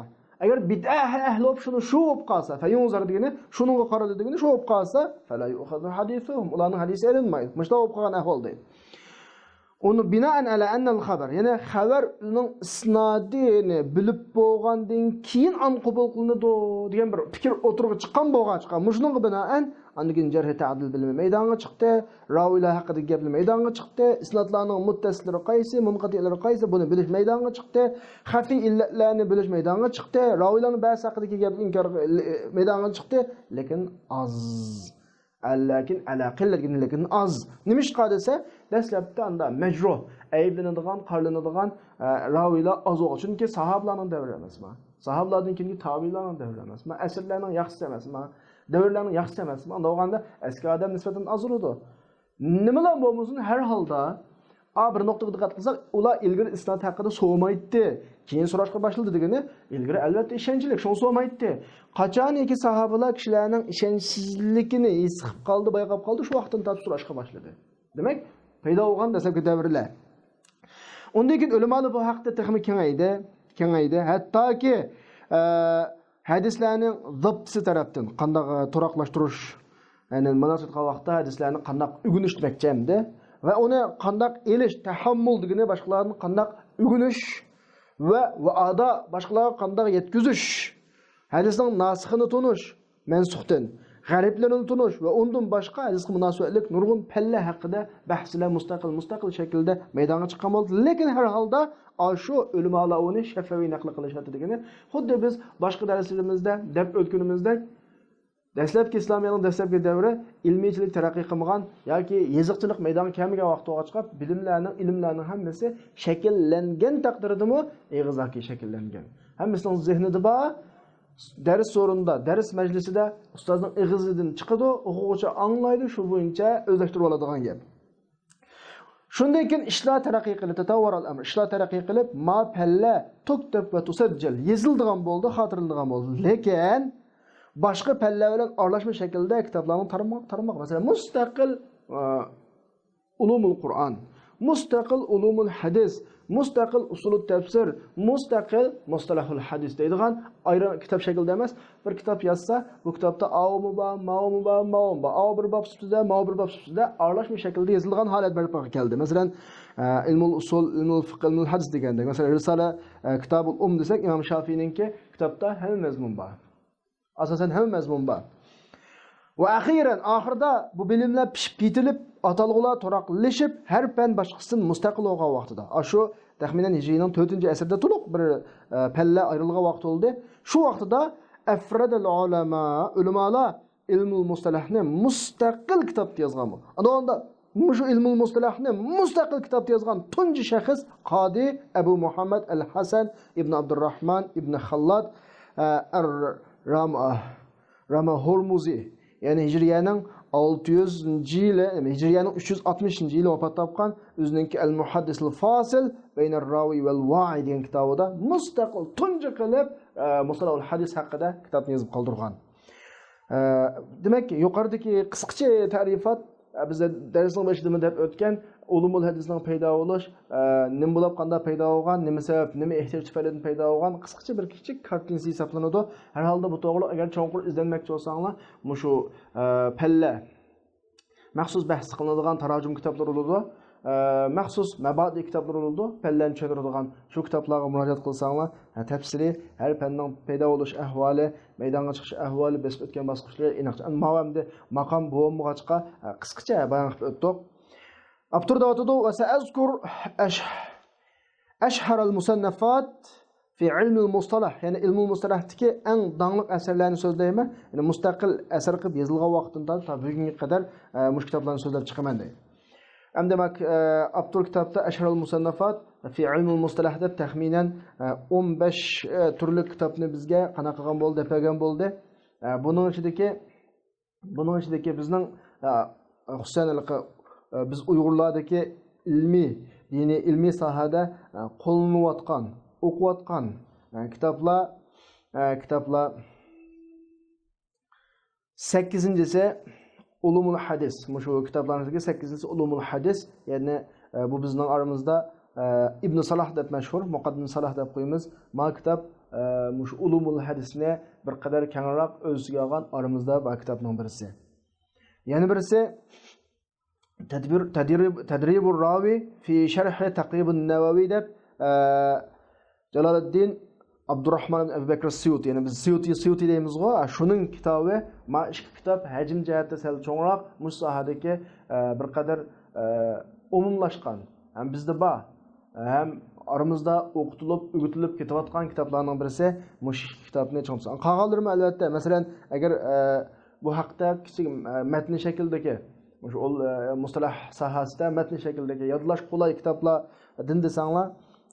ئەگەر بىدئە ئەھلى بولۇپ شۇنى شۇ بولۇپ قالسا، فەيۇنزەر دېگىنى شۇنىڭغا قارىلىدۇ دېگىنى شۇ بولۇپ قالسا، فەلا يۇخەزۇ ھەدىسۇھۇم، ئۇلارنىڭ ھەدىسى ئېلىنمايدۇ. مۇشۇنداق بولۇپ قالغان ئەھۋالدا. ئۇنى بىنائەن ئەلە ئەننەل خەبەر، يەنى خەۋەرنىڭ ئىسنادىنى بىلىپ بولغاندىن كېيىن ئاندىن قوبۇل قىلىنىدۇ دېگەن بىر پىكىر ئوتتۇرىغا چىققان بولغاچقا، مۇشۇنىڭغا بىنائەن ئاندىن كېيىن جەرھى تەدىل بىلىمى مەيدانغا چىقتى، راۋىيلار ھەققىدىكى گەپلەر مەيدانغا چىقتى، ئىسنادلارنىڭ مۇتتەسىللىرى قايسى، مۇنقەتىئلىرى قايسى، بۇنى بىلىش مەيدانغا چىقتى، خەفىي ئىللەتلەرنى بىلىش مەيدانغا چىقتى، راۋىيلارنىڭ بەزىسى ھەققىدىكى گەپ ئىنكار مەيدانغا چىقتى، لېكىن ئاز. لېكىن ئەلە قىللەتكىن لېكىن ئاز. نېمىشقا دېسە، دەسلەپتە ئاندا مەجرۇھ، ئەيىبلىنىدىغان، قارىلىنىدىغان، ئە، راۋىيلار ئاز بولغان. چۈنكى ساھابىلارنىڭ دەۋرى ئەمەسما. ساھابىلاردىن كېيىنكى تابىئىنلارنىڭ دەۋرى ئەمەسما. ئەسىرلەرنىڭ ياخشىسى ئەمەسما. دەۋرلەرنىڭ ياخشىسى ئەمەسما. ئۇنداق بولغاندا ئەسكى ئادەم نىسبەتەن ئاز بولىدۇ. نېمىلا بولمىسۇن، ھەر ھالدا، ئا، بىر نۇقتىغا دىققەت قىلساق، ئۇلار ئىلگىرى ئىسناد ھەققىدە سورىمايتتى. كېيىن سوراشقا باشلىدى دېگىنى، ئىلگىرى ئەلۋەتتە ئىشەنچلىك، شۇڭا سورىمايتتى. قاچانكى ساھابىلار كىشىلەرنىڭ ئىشەنچسىزلىكىنى ھېس قىلىپ قالدى، بايقاپ قالدى، شۇ ۋاقىتتىن تارتىپ سوراشقا باشلىدى. دېمەك، پەيدا بولغان دەسلەپكى دەۋرلەر. ئۇندىن كېيىن ئۆلىمالار بۇ ھەقتە تېخىمۇ كېڭەيدى، كېڭەيدى. ھەتتاكى، ئە، ھەدىسلەرنىڭ زاپتىسى تەرەپتىن قانداق، ئە، تۇراقلاشتۇرۇش، يەنى مۇناسىۋەت قىلغان ۋاقىتتا ھەدىسلەرنى قانداق ئۆگىنىش دېمەكچى ئەمدى. ۋە ئۇنى قانداق ئېلىش، تەھەممۇل دېگىنى باشقىلاردىن قانداق ئۆگىنىش ۋە، ۋە ئادا باشقىلارغا قانداق يەتكۈزۈش، ھەدىسنىڭ ناسىخىنى تونۇش، مەنسۇختىن، غەرىبلىرىنى تونۇش ۋە ئۇندىن باشقا ھەدىسكە مۇناسىۋەتلىك نۇرغۇن پەللە ھەققىدە بەھسلەر مۇستەقىل، مۇستەقىل شەكىلدە مەيدانغا چىققان بولدى. لېكىن ھەر ھالدا ئاشۇ ئۆلىمالار ئۇنى شەفەۋى نەقىل قىلىشاتتى دېگىنى خۇددى بىز باشقا دەرسلىرىمىزدە دەپ ئۆتكىنىمىزدەك، دەسلەپكى ئىسلامىيەنىڭ دەسلەپكى دەۋرى ئىلمىيچىلىك تەرەققىي قىلمىغان ياكى يېزىقچىلىق مەيدانغا كەلمىگەن ۋاقىت بولغاچقا، بىلىملەرنىڭ، ئىلىملەرنىڭ ھەممىسى شەكىللەنگەن تەقدىردىمۇ ئېغىزدىكى شەكىللەنگەن. ھەممىسىنىڭ زېھنىدە بار، دەرس سورۇنىدا، دەرس مەجلىسىدە ئۇستازنىڭ ئېغىزىدىن چىقىدۇ، ئوقۇغۇچى ئاڭلايدۇ، شۇ بويىچە ئۆزلەشتۈرۈۋالىدىغان گەپ. شۇندىن كېيىن ئىشلار تەرەققىي قىلىپ، تەتەۋۋۇرەل ئەمر، ئىشلار تەرەققىي قىلىپ، ما پەللە تۇكتەپ ۋە تۇسەججەل، يېزىلىدىغان بولدى، خاتىرىلىنىدىغان بولدى. لېكىن باشقا پەللە بىلەن ئارىلاشما شەكىلدە كىتابلارنىڭ تارماق، تارماق، مەسىلەن، مۇستەقىل، ئە، ئۇلۇمۇل قۇرئان، مۇستەقىل ئۇلۇمۇل ھەدىس، مۇستەقىل ئۇسۇلۇت تەپسىر، مۇستەقىل مۇستەلەھۇل ھەدىس دەيدىغان ئايرىم كىتاب شەكلىدە ئەمەس، بىر كىتاب يازسا، بۇ كىتابتا ئاۋۇمۇ بار، ماۋۇمۇ بار، ماۋۇمۇ بار، ئاۋۇ بىر باب سۈپىتىدە، ماۋۇ بىر باب سۈپىتىدە ئارىلاشما شەكىلدە يېزىلغان ھالەت بەرپا كەلدى. مەسىلەن، ئە، ئىلمۇل ئۇسۇل، ئىلمۇل فىقھ، ئىلمۇل ھەدىس دېگەندەك. مەسىلەن، رىسالە، ئە، كىتابۇل ئۇم دېسەك، ئىمام شافىئىنىڭكى كىتابتا ھەممە مەزمۇن بار. ئاساسەن ھەممە مەزمۇن بار. ۋە ئەخىرەن، ئاخىرىدا بۇ بىلىملەر پىشىپ يېتىلىپ، ئاتالغۇلار تۇراقلىشىپ، ھەر پەن باشقىسىدىن مۇستەقىل بولغان ۋاقتىدا، ئاشۇ تەخمىنەن ھىجرىينىڭ تۆتىنچى ئەسىردە تولۇق بىر، ئە، پەللە ئايرىلغان ۋاقىت بولدى. شۇ ۋاقتىدا ئەفرەدەل ئۇلەما، ئۆلىمالار ئىلمۇل مۇستەلەھنى مۇستەقىل كىتابتا يازغان بۇ. ئانا ئۇندا مۇشۇ ئىلمۇل مۇستەلەھنى مۇستەقىل كىتابتا يازغان تۇنجى شەخس قادى ئەبۇ مۇھەممەد ئەل ھەسەن ئىبن ئابدۇرراھمان ئىبن خاللاد، ئە، ئەر رام-، رامە ھورمۇزى، يەنى ھىجرىيەنىڭ ئالتە يۈزىنچى يىلى، ھىجرىيەنىڭ ئۈچ يۈز ئاتمىشىنچى يىلى ۋاپات تاپقان، ئۆزىنىڭكى ئەل مۇھەددىسىل فاسىل بەينەر راۋى ۋەل ۋائى دېگەن كىتابىدا مۇستەقىل تۇنجى قىلىپ، ئە، مۇستەلەھۇل ھەدىس ھەققىدە كىتابنى يېزىپ قالدۇرغان. ئە، دېمەك، يۇقىرىدىكى قىسقىچە تەرىپات، ئە، بىز دەرسنىڭ بېشىدىمۇ دەپ ئۆتكەن، ئۇلۇمۇل ھەدىسنىڭ پەيدا بولۇش، ئە، نېمە بولۇپ، قانداق پەيدا بولغان، نېمە سەۋەب، نېمە ئېھتىياج تۈپەيلىدىن پەيدا بولغان، قىسقىچە بىر كىچىك كارتىنىسى ھېسابلىنىدۇ. ھەر ھالدا بۇ توغرىلىق ئەگەر چوڭقۇر ئىزدەنمەكچى بولساڭلار، مۇشۇ، ئە، پەللە، مەخسۇس بەھس قىلىنىدىغان تاراجۇم كىتابلىرى بولىدۇ. ئە، مەخسۇس مەبادىئ كىتابلىرى بولىدۇ، پەنلەرنى چۈشەندۈرىدىغان شۇ كىتابلارغا مۇراجىئەت قىلساڭلار، ھە، تەپسىلىي ھەر پەننىڭ پەيدا بولۇش ئەھۋالى، مەيدانغا چىقىش ئەھۋالى، بېسىپ ئۆتكەن باسقۇچلىرى ئېنىق. ئەمما ماۋۇ ئەمدى ماقام بولمىغاچقا، ھە، قىسقىچە بايان قىلىپ ئۆتتۇق. ئاپتور دەۋاتىدۇ، ۋە سەئەزكۇر ئەش-، ئەشھەرەل مۇسەننەفات فى ئىلمىل مۇستەلەھ، يەنى ئىلمۇل مۇستەلەھتىكى ئەڭ داڭلىق ئەسەرلەرنى سۆزلەيمەن. يەنى مۇستەقىل ئەسەر قىلىپ يېزىلغان ۋاقتىدىن تارتىپ تا بۈگۈنگە قەدەر، ئە، مۇشۇ كىتابلارنى سۆزلەپ چىقىمەن دەيدۇ. ئەمدى ماك-، ئە، ئاپتور كىتابتا ئەشھەرۇل مۇسەننەفات فى ئىلمىل مۇستەلەھ دەپ تەخمىنەن، ئە، ئون بەش، ئە، تۈرلۈك كىتابنى بىزگە قانداق قىلغان بولدى، دەپ بەرگەن بولدى. ئە، بۇنىڭ ئىچىدىكى بۇنىڭ ئىچىدىكى بىزنىڭ، ئە، خۇسۇسەن ھېلىقى، ئە، بىز ئۇيغۇرلاردىكى ئىلمىي، دىنىي ئىلمىي ساھەدە، ئە، قوللىنىۋاتقان، ئوقۇۋاتقان، ئە، كىتابلار، ئە، كىتابلار سەككىزىنچىسى ئۇلۇمۇل ھەدىس. مۇشۇ كىتابلارنىڭ ئىچىدىكى سەككىزىنچىسى ئۇلۇمۇل ھەدىس. يەنى، ئە، بۇ بىزنىڭ ئارىمىزدا ئىبن سالاھ دەپ مەشھۇر، مۇقەددىم سالاھ دەپ قويىمىز. ما كىتاب، ئە، مۇشۇ ئۇلۇمۇل ھەدىسنى بىر قەدەر كەڭرەك ئۆز ئىچىگە ئالغان ئارىمىزدا بار كىتابنىڭ بىرسى. يەنە بىرسى تەدبىر، تەدرىب، تەدرىبۇر راۋى فى شەرھى تەقرىبۇن نەۋەۋى دەپ، ئە، جالالىددىن ئابدۇرراھمان ئىبن ئەبۇ بەكر سىيۇتى، يەنى بىز سىيۇتى، سىيۇتى دەيمىزغۇ، شۇنىڭ كىتابى، ما ئىككى كىتاب ھەجىم جەھەتتە سەل چوڭراق، مۇشۇ ساھەدىكى، ئە، بىر قەدەر، ئە، ئومۇملاشقان، ھەم بىزدە بار، ھەم ئارىمىزدا ئوقۇتۇلۇپ، ئۆگىتىلىپ كېتىۋاتقان كىتابلارنىڭ بىرسى مۇشۇ ئىككى كىتابنى چىڭ تۇتساق. قالغانلىرىمۇ ئەلۋەتتە، مەسىلەن، ئەگەر، ئە، بۇ ھەقتە كىچىك، ئە، مەتنى شەكلىدىكى، مۇشۇ ئۇل-، ئە، مۇستەلاھ ساھەسىدە مەتنى شەكلىدىكى يادلاشقا قولاي كىتابلاردىن دېسەڭلار،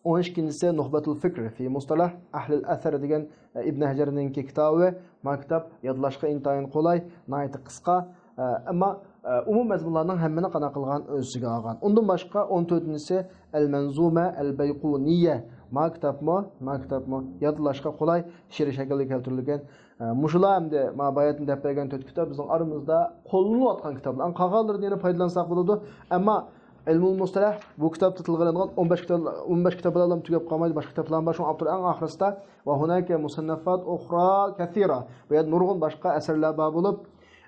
ئون ئىككىنچىسى نۇخبەتۇل فىكر فى مۇستەلاھ ئەھلىل ئەسەر دېگەن، ئە، ئىبن ھەجەرنىڭكى كىتابى. ما كىتاب يادلاشقا ئىنتايىن قولاي، ناھايىتى قىسقا، ئە، ئەمما، ئە، ئومۇم مەزمۇنلارنىڭ ھەممىنى قانداق قىلغان، ئۆز ئىچىگە ئالغان. ئۇندىن باشقا ئون تۆتىنچىسى ئەل مەنزۇمە ئەل بەيقۇنىيە. ما كىتابمۇ، ما كىتابمۇ يادلاشقا قولاي، شېئىر شەكلىدە كەلتۈرۈلگەن. ئە، مۇشۇلار ئەمدى ما باياتىن دەپ بەرگەن تۆت كىتاب بىزنىڭ ئارىمىزدا قوللىنىلىۋاتقان كىتابلار. ئەڭ قالغانلىرىدىن يەنە پايدىلانساق بولىدۇ. ئەمما ئىلمۇل مۇستەلەھ بۇ كىتابتا تىلغا ئېلىنغان ئون بەش كىتاب، ئون بەش كىتاب بىلەنلا تۈگەپ قالمايدۇ، باشقا كىتابلار بار. شۇڭا ئاپتور ئەڭ ئاخىرىسىدا ۋە ھۇناكە مۇسەننەفات ئۇخرا كەسىرە، بۇ يەردە نۇرغۇن باشقا ئەسەرلەر بار بولۇپ،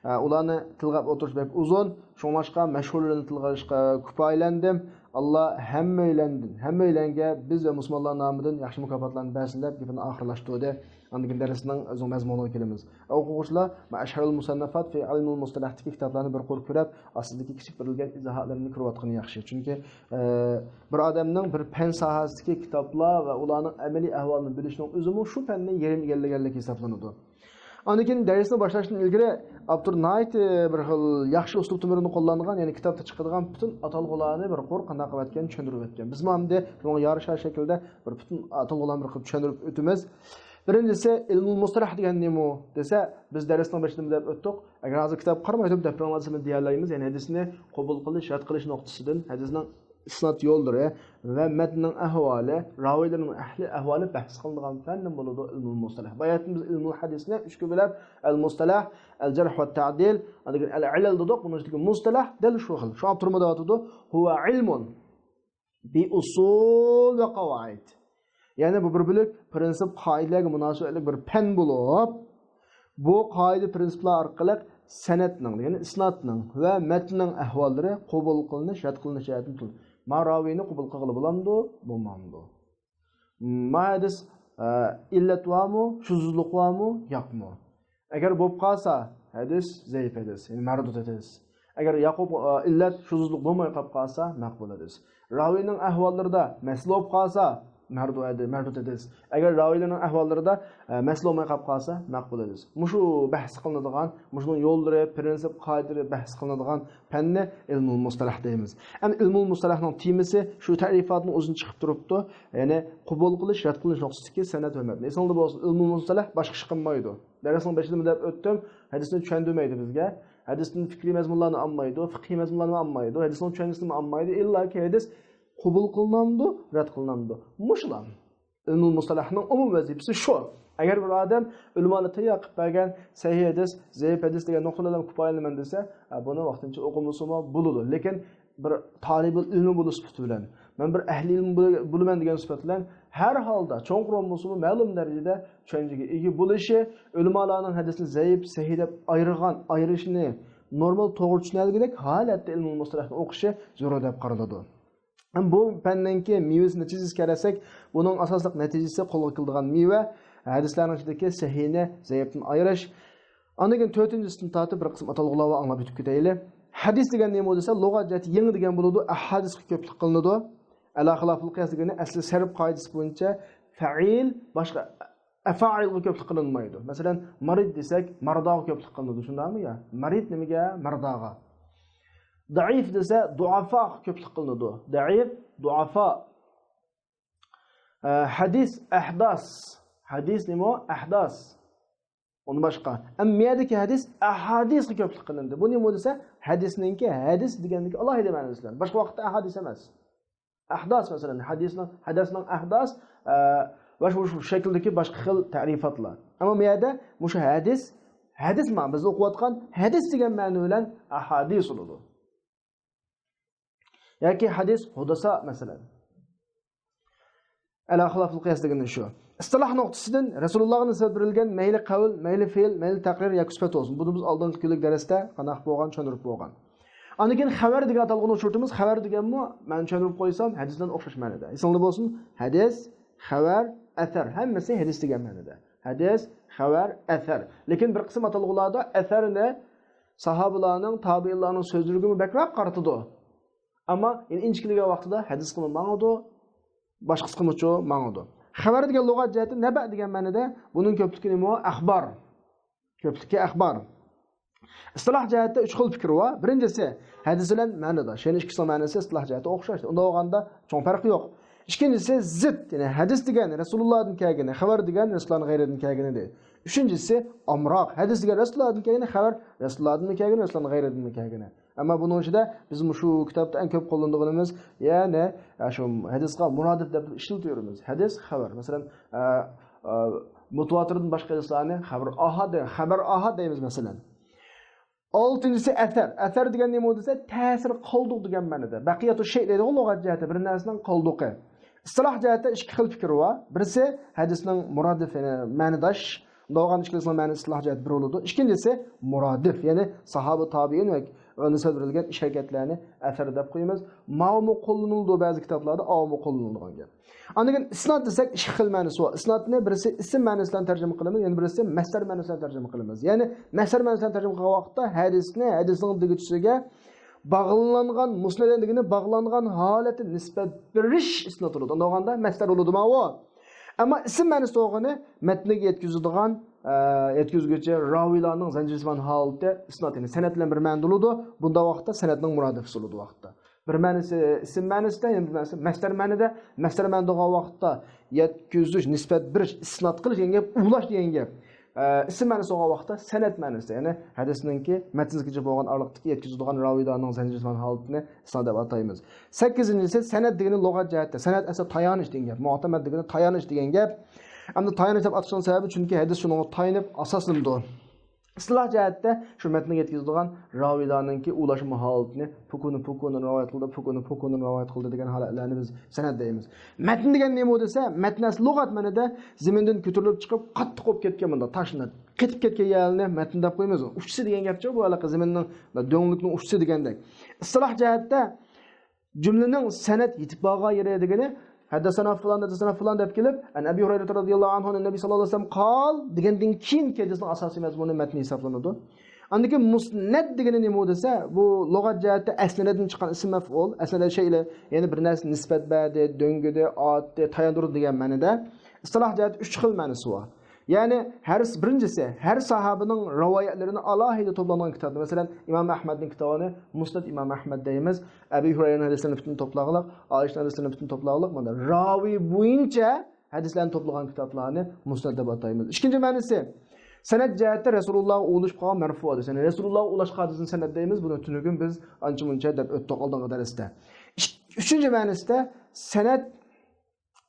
ئە، ئۇلارنى تىلغا ئېلىپ ئولتۇرۇش بەك ئۇزۇن. شۇڭلاشقا مەشھۇرلىرىنى تىلغا ئېلىشقا كۇپايىلەندىم. ئاللا ھەممەيلەندىن، ھەممەيلەنگە بىز ۋە مۇسۇلمانلار نامىدىن ياخشى مۇكاپاتلارنى بەرسۇن دەپ گېپىنى ئاخىرلاشتۇردى. ئاندىن كېيىن دەرسنىڭ ئۆزىنىڭ مەزمۇنىغا كېلىمىز. ئوقۇغۇچىلار، ما ئەشھەرۇل مۇسەننەفات فى ئىلمۇل مۇستەلەھتىكى كىتابلارنى بىر قۇر كۆرۈپ، ئاستىدىكى كىچىك بېرىلگەن ئىزاھاتلىرىنى كۆرۈۋاتقىنى ياخشى. چۈنكى، ئە، بىر ئادەمنىڭ بىر پەن ساھەسىدىكى كىتابلار ۋە ئۇلارنىڭ ئەمەلىي ئەھۋالىنى بىلىشنىڭ ئۆزىمۇ شۇ پەننى يېرىم ئىگىلىگەنلىك ھېسابلىنىدۇ. ئاندىن كېيىن دەرسنى باشلاشتىن ئىلگىرى ئاپتور ناھايىتى بىر خىل ياخشى ئۇسلۇب تۈرلىرىنى قوللانغان، يەنى كىتابتا چىقىدىغان پۈتۈن ئاتالغۇلارنى بىر قۇر قانداق قىلىۋەتكەن، چۈشەندۈرۈۋەتكەن. بىزمۇ ئەمدى شۇنىڭغا يارىشار شەكىلدە بىر پۈتۈن ئاتالغۇلارنى بىر قىلىپ چۈشەندۈرۈپ ئۆتىمىز. بىرىنچىسى، ئىلمۇل مۇستەلەھ دېگەن نېمە دېسە، بىز دەرسنىڭ بېشىدا دەپ ئۆتتۇق. ئەگەر ھازىر كىتاب قارىماي تۇرۇپ دەپ بېرىڭلار دېسە، مەن دېيەلەيمىز. يەنى ھەدىسنى قوبۇل قىلىش، رەت قىلىش نۇقتىسىدىن ھەدىسنىڭ ئىسناد يوللىرى ۋە مەتننىڭ ئەھۋالى، راۋىيلىرىنىڭ ئەھلى ئەھۋالى بەھس قىلىنىدىغان پەندىن بولىدۇ ئىلمۇل مۇستەلەھ. باياتىن بىز ئىلمۇل ھەدىسنى ئۈچكە بۆلۈپ، ئەل مۇستەلەھ، ئەل جەرھ ۋە تەدىل، ئاندىن كېيىن ئەل ئىلەل دېدۇق. بۇنىڭ ئىچىدىكى مۇستەلەھ دەل شۇ خىل. شۇ ئاپتورمۇ دەۋاتىدۇ، ھۇۋە ئىلمۇن بى ئۇسۇل ۋە قاۋائىد. يەنى بۇ بىر بۆلەك پىرىنسىپ، قائىدىلەرگە مۇناسىۋەتلىك بىر پەن بولۇپ، بۇ قائىدە پىرىنسىپلار ئارقىلىق سەنەدنىڭ، يەنى ئىسنادنىڭ ۋە مەتننىڭ ئەھۋاللىرى قوبۇل قىلىنىش، رەت قىلىنىش جەھەتتىن تۇرىدۇ. ما راۋىينى قوبۇل قىلغىلى بولامدۇ، بولمامدۇ؟ ما ھەدىس، ئە، ئىللەت بارمۇ، شۇزۇزلۇق بارمۇ، ياقمۇ؟ ئەگەر بولۇپ قالسا، ھەدىس زەئىپ ھەدىس، يەنى مەردۇد ھەدىس. ئەگەر ياقۇپ، ئە، ئىللەت، شۇزۇزلۇق بولماي قاپ قالسا، مەقبۇل ھەدىس. راۋىينىڭ ئەھۋاللىرىدا مەسىلە بولۇپ قالسا، مەردۇ ھەدىس، مەردۇد ھەدىس. ئەگەر راۋىيلارنىڭ ئەھۋاللىرىدا، ئە، مەسىلە بولماي قاپ قالسا، مەقبۇل ھەدىس. مۇشۇ بەھس قىلىنىدىغان، مۇشۇنىڭ يوللىرى، پىرىنسىپ، قائىدىلىرى بەھس قىلىنىدىغان پەننى ئىلمۇل مۇستەلەھ دەيمىز. ئەمدى ئىلمۇل مۇستەلەھنىڭ تېمىسى شۇ تەرىپاتنىڭ ئۆزىدىن چىقىپ تۇرۇپتۇ. يەنى قوبۇل قىلىش، رەت قىلىش نۇقتىسىدىكى سەنەد ۋە مەتن. ئېسىڭلاردا بولسۇن، ئىلمۇل مۇستەلەھ باشقا ئىش قىلمايدۇ. دەرسنىڭ بېشىدىمۇ دەپ ئۆتتۈم، ھەدىسنى چۈشەندۈرمەيدۇ بىزگە. ھەدىستىن پىكرىي مەزمۇنلارنى ئالمايدۇ، فىقھىي مەزمۇنلارنى ئالمايدۇ، ھەدىسنىڭ چۈشەنچىسىنىمۇ ئالمايدۇ. ئىللاكى ھەدىس قوبۇل قىلىنامدۇ، رەت قىلىنامدۇ؟ مۇشۇلار. ئىلمۇل مۇستەلەھنىڭ ئومۇم ۋەزىپىسى شۇ. ئەگەر بىر ئادەم ئۆلىمالار تەييار قىلىپ بەرگەن سەھىھ ھەدىس، زەئىپ ھەدىس دېگەن نۇقتىلار بىلەن كۇپايىلىنىمەن دېسە، ئە، بۇنى ۋاقتىنچە ئوقۇمىسىمۇ بولىدۇ. لېكىن بىر تالىبۇل ئىلمى بولۇش سۈپىتى بىلەن، مەن بىر ئەھلى ئىلىم بول-، بولىمەن دېگەن سۈپەت بىلەن، ھەر ھالدا چوڭقۇر بولمىسىمۇ، مەلۇم دەرىجىدە چۈشەنچىگە ئىگە بولۇشى، ئۆلىمالارنىڭ ھەدىسنى زەئىپ، سەھىھ دەپ ئايرىغان، ئايرىشىنى نورمال، توغرا چۈشىنەلىگۈدەك ھالەتتە ئىلمۇل مۇستەلەھنى ئوقۇشى زۆرۈر دەپ قارىلىدۇ. ھەم بۇ پەننىڭكى مېۋىسى، نەتىجىسىگە كەلسەك، بۇنىڭ ئاساسلىق نەتىجىسى قولغا كېلىدىغان مېۋە، ھەدىسلەرنىڭ ئىچىدىكى سەھىھنى زەئىپتىن ئايرىش. ئاندىن كېيىن تۆتىنچىسىدىن تارتىپ بىر قىسىم ئاتالغۇلار بار، ئاڭلاپ ئۆتۈپ كېتەيلى. ھەدىس دېگەن نېمە دېسە، لۇغەت جەھەتتە يېڭى دېگەن بولىدۇ، ئەھادىسقا كۆپلۈك قىلىنىدۇ. ئەلا خىلاپىل قىياس دېگىنى ئەسلى سەرپ قائىدىسى بويىچە فەئىل باشقا ئەفائىلغا كۆپلۈك قىلىنمايدۇ. مەسىلەن، مارىد دېسەك، مارداغا كۆپلۈك قىلىنىدۇ، شۇنداقمۇ يا؟ مارىد نېمىگە؟ مارداغا. زەئىپ دېسە، زۇئەفاغا كۆپلۈك قىلىنىدۇ. زەئىپ، زۇئەفا. ئە، ھەدىس، ئەھداس. ھەدىس نېمە ئۇ؟ ئەھداس. ئۇندىن باشقا. ئەمما مەيەدىكى ھەدىس، ئەھادىسقا كۆپلۈك قىلىندى. بۇ نېمە دېسە، ھەدىسنىڭكى، ھەدىس دېگەندىكى ئالاھىدە مەنىسى بىلەن. باشقا ۋاقىتتا ئەھادىس ئەمەس. ئەھداس، مەسىلەن، ھەدىسنىڭ، ھەدەسنىڭ ئەھداس، ئە، ۋە شۇ، شۇ شەكىلدىكى باشقا خىل تەرىپاتلار. ئەمما بۇ يەردە مۇشۇ ھەدىس، ھەدىس ما، بىز ئوقۇۋاتقان ھەدىس دېگەن مەنە بىلەن ئەھادىس بولىدۇ. ياكى ھەدىس ھۇدىسا، مەسىلەن. ئەلا خىلاپىل قىياس دېگىنى شۇ. ئىستىلاھ نۇقتىسىدىن رەسۇلۇللاھقا نىسبەت بېرىلگەن مەيلى قەۋل، مەيلى پېئىل، مەيلى تەقرىر ياكى سۈپەت بولسۇن. بۇنى بىز ئالدىنقى كۈنلۈك دەرستە قانداق بولغان، چۈشەندۈرۈپ بولغان. ئاندىن كېيىن خەۋەر دېگەن ئاتالغۇنى ئۇچرىتىمىز. خەۋەر دېگەنمۇ، مەن چۈشەندۈرۈپ قويسام، ھەدىس بىلەن ئوخشاش مەنىدە. ئېسىڭلاردا بولسۇن، ھەدىس، خەۋەر، ئەسەر، ھەممىسى ھەدىس دېگەن مەنىدە. ھەدىس، خەۋەر، ئەسەر. لېكىن بىر قىسىم ئاتالغۇلاردا ئەسەرنى ساھابىلارنىڭ، تابىئىنلارنىڭ سۆزلىرىگىمۇ بەكرەك قارىتىدۇ. ئەمما يەنە ئىنچىكىلىگەن ۋاقتىدا ھەدىسقىمۇ ماڭىدۇ، باشقىسىغىمۇچۇ ماڭىدۇ. خەۋەر دېگەن لۇغەت جەھەتتە نەبە دېگەن مەنىدە، بۇنىڭ كۆپلۈكى نېمە؟ ئەخبار. كۆپلۈكى ئەخبار. ئىستىلاھ جەھەتتە ئۈچ خىل پىكىر بار. بىرىنچىسى، ھەدىس بىلەن مەنىداش، يەنى ئىككىسىنىڭ مەنىسى ئىستىلاھ جەھەتتە ئوخشاش. ئۇنداق بولغاندا چوڭ پەرق يوق. ئىككىنچىسى، زىت، يەنى ھەدىس دېگەن رەسۇلۇللادىن كەلگىنى، خەۋەر دېگەن رەسۇلۇللادىن غەيرىدىن كەلگىنى دەيدۇ. ئۈچىنچىسى، ئامراق، ھەدىس دېگەن رەسۇلۇللادىن كەلگىنى، خەۋەر رەسۇلۇللادىنمۇ كەلگىنى، رەسۇلۇللادىن غەيرىدىنمۇ كەلگىنى. ئەمما بۇنىڭ ئىچىدە بىز مۇشۇ كىتابتا ئەڭ كۆپ قوللىنىدىغىنىمىز، يەنى، ئە، شۇ ھەدىسقا مۇرادىپ دەپ ئىشلىتىۋېرىمىز. ھەدىس، خەۋەر. مەسىلەن، ئە، ئە، مۇتىۋاتىردىن باشقا ھەدىسلەرنى خەۋەر ئاھاد دەي-، خەبەر ئاھاد دەيمىز، مەسىلەن. ئالتىنچىسى ئەسەر. ئەسەر دېگەن نېمە دېسە، تەسىر قالدۇق دېگەن مەنىدە. بەقىيەتۇ شەي دەيدىغۇ لۇغەت جەھەتتە بىر نەرسىنىڭ قالدۇقى. ئىستىلاھ جەھەتتە ئىككى خىل پىكىر بار. بىرسى ھەدىسنىڭ مۇرادىپى، يەنى مەنىداش. بولغان ئىككىلىسىنىڭ مەنىسى ئىستىلاھ جەھەتتە بىر بولىدۇ. ئىككىنچىسى مۇرادىپ، يەنى ساھابە تابىئىن ۋە نىسبەت بېرىلگەن ئىش ھەرىكەتلەرنى ئەسەر دەپ قويىمىز. ماۋۇمۇ قوللىنىلىدۇ بەزى كىتابلاردا، ئاۋۇمۇ قوللىنىلىدىغان گەپ. ئاندىن كېيىن ئىسناد دېسەك، ئىككى خىل مەنىسى بار. ئىسنادنى بىرسى ئىسىم مەنىسى بىلەن تەرجىمە قىلىمىز، يەنە بىرسى مەسدەر مەنىسى بىلەن تەرجىمە قىلىمىز. يەنى مەسدەر مەنىسى بىلەن تەرجىمە قىلغان ۋاقىتتا ھەدىسنى، ھەدىسنىڭ دېگۈچىسىگە باغلانغان، مۇسنەد دېگىنى باغلانغان ھالەتتە نىسبەت بېرىش ئىسناد بولىدۇ. ئۇنداق بولغاندا مەسدەر بولىدۇ ماۋۇ. ئەمما ئىسىم مەنىسى بولغىنى مەتنىگە يەتكۈزىدىغان، ئە، يەتكۈزگۈچى راۋىيلارنىڭ زەنجىرسىمان ھالىتى ئىسناد، يەنى سەنەد بىلەن بىر مەنىدە بولىدۇ. بۇنداق ۋاقىتتا سەنەدنىڭ مۇرادىپىسى بولىدۇ ۋاقىتتا. بىر مەنىسى ئىسىم مەنىسىدە، يەنە بىر مەنىسى مەسدەر مەنىدە. مەسدەر مەنىدە بولغان ۋاقىتتا يەتكۈزۈش، نىسبەت بېرىش، ئىسناد قىلىش دېگەن گەپ، ئۇلاش دېگەن گەپ. ئە، ئىسىم مەنىسى بولغان ۋاقىتتا سەنەد مەنىسىدە، يەنى ھەدىسنىڭكى مەتنىگىچە بولغان ئارىلىقتىكى يەتكۈزىدىغان راۋىيلارنىڭ زەنجىرسىمان ھالىتىنى ئىسناد دەپ ئاتايمىز. سەككىزىنچىسى، سەنەد دېگىنى لۇغەت جەھەتتە. سەنەد ئەسلى تايانىش دېگەن گەپ. مۇئتەمەد دېگىنى تايانىش دېگەن گەپ. ئەمدى تايانىش دەپ ئاتىشىنىڭ سەۋەبى، چۈنكى ھەدىس شۇنىڭغا تايىنىپ ئاساسلىنىدۇ. ئىستىلاھ جەھەتتە شۇ مەتنىگە يەتكۈزىدىغان راۋىيلارنىڭكى ئۇلاشما ھالىتىنى پۇكۇنى پۇكۇنىن رىۋايەت قىلدى، پۇكۇنى پۇكۇنىن رىۋايەت قىلدى دېگەن ھالەتلەرنى بىز سەنەد دەيمىز. مەتن دېگەن نېمە دېسە، مەتن ئەسلى لۇغەت مەنىدە زېمىندىن كۆتۈرۈلۈپ چىقىپ، قاتتىق بولۇپ كەتكەن، بۇنداق تاشلىنىپ قېتىپ كەتكەن يەرنى مەتن دەپ قويىمىز. ئۇچىسى دېگەن گەپچۇ بۇ، ھېلىقى زېمىننىڭ، دۆڭلۈكنىڭ ئۇچىسى دېگەندەك. ئىستىلاھ جەھەتتە جۈملىنىڭ سەنەد يېتىپ بارغان يېرى دېگىنى، ھەددەسەنا فۇلان، ھەددەسەنا فۇلان دەپ كېلىپ، ئەن ئەبى ھۇرەيرە رەزىياللاھۇ ئەنھۇ ئەننەبى ساللاللاھۇ ئەلەيھى ۋەسەللەم قال دېگەندىن كېيىنكى ھەدىسنىڭ ئاساسىي مەزمۇنى مەتنى ھېسابلىنىدۇ. ئاندىن كېيىن مۇسنەد دېگىنى نېمە دېسە، بۇ لۇغەت جەھەتتە ئەسنەدەدىن چىققان ئىسىم مەفئۇل، ئەسنەدە شەيئىلە، يەنى بىر نەرسە نىسبەت بەردى، دۆڭگىدى، ئاتتى، تاياندۇردى دېگەن مەنىدە. ئىستىلاھ جەھەتتە ئۈچ خىل مەنىسى بار. يەنى ھەر بىرىنچىسى، ھەر ساھابىنىڭ رىۋايەتلىرىنى ئالاھىدە توپلانغان كىتابنى، مەسىلەن، ئىمام ئەھمەدنىڭ كىتابىنى مۇسنەد ئىمام ئەھمەد دەيمىز. ئەبى ھۇرەيرىنىڭ ھەدىسلىرىنى پۈتۈن توپلاغلىق، ئائىشىنىڭ ھەدىسلىرىنى پۈتۈن توپلاغلىق، مانا راۋىي بويىچە ھەدىسلەرنى توپلىغان كىتابلارنى مۇسنەد دەپ ئاتايمىز. ئىككىنچى مەنىسى، سەنەد جەھەتتە رەسۇلۇللاغا ئۇلىشىپ قالغان مەرفۇ ھەدىس. يەنى رەسۇلۇللاغا ئۇلاشقان ھەدىسنى سەنەد دەيمىز. بۇنى تۈنۈگۈن بىز ئانچە مۇنچە دەپ ئۆتتۇق ئالدىنقى دەرستە. ئۈچ-، ئۈچىنچى مەنىسىدە سەنەد،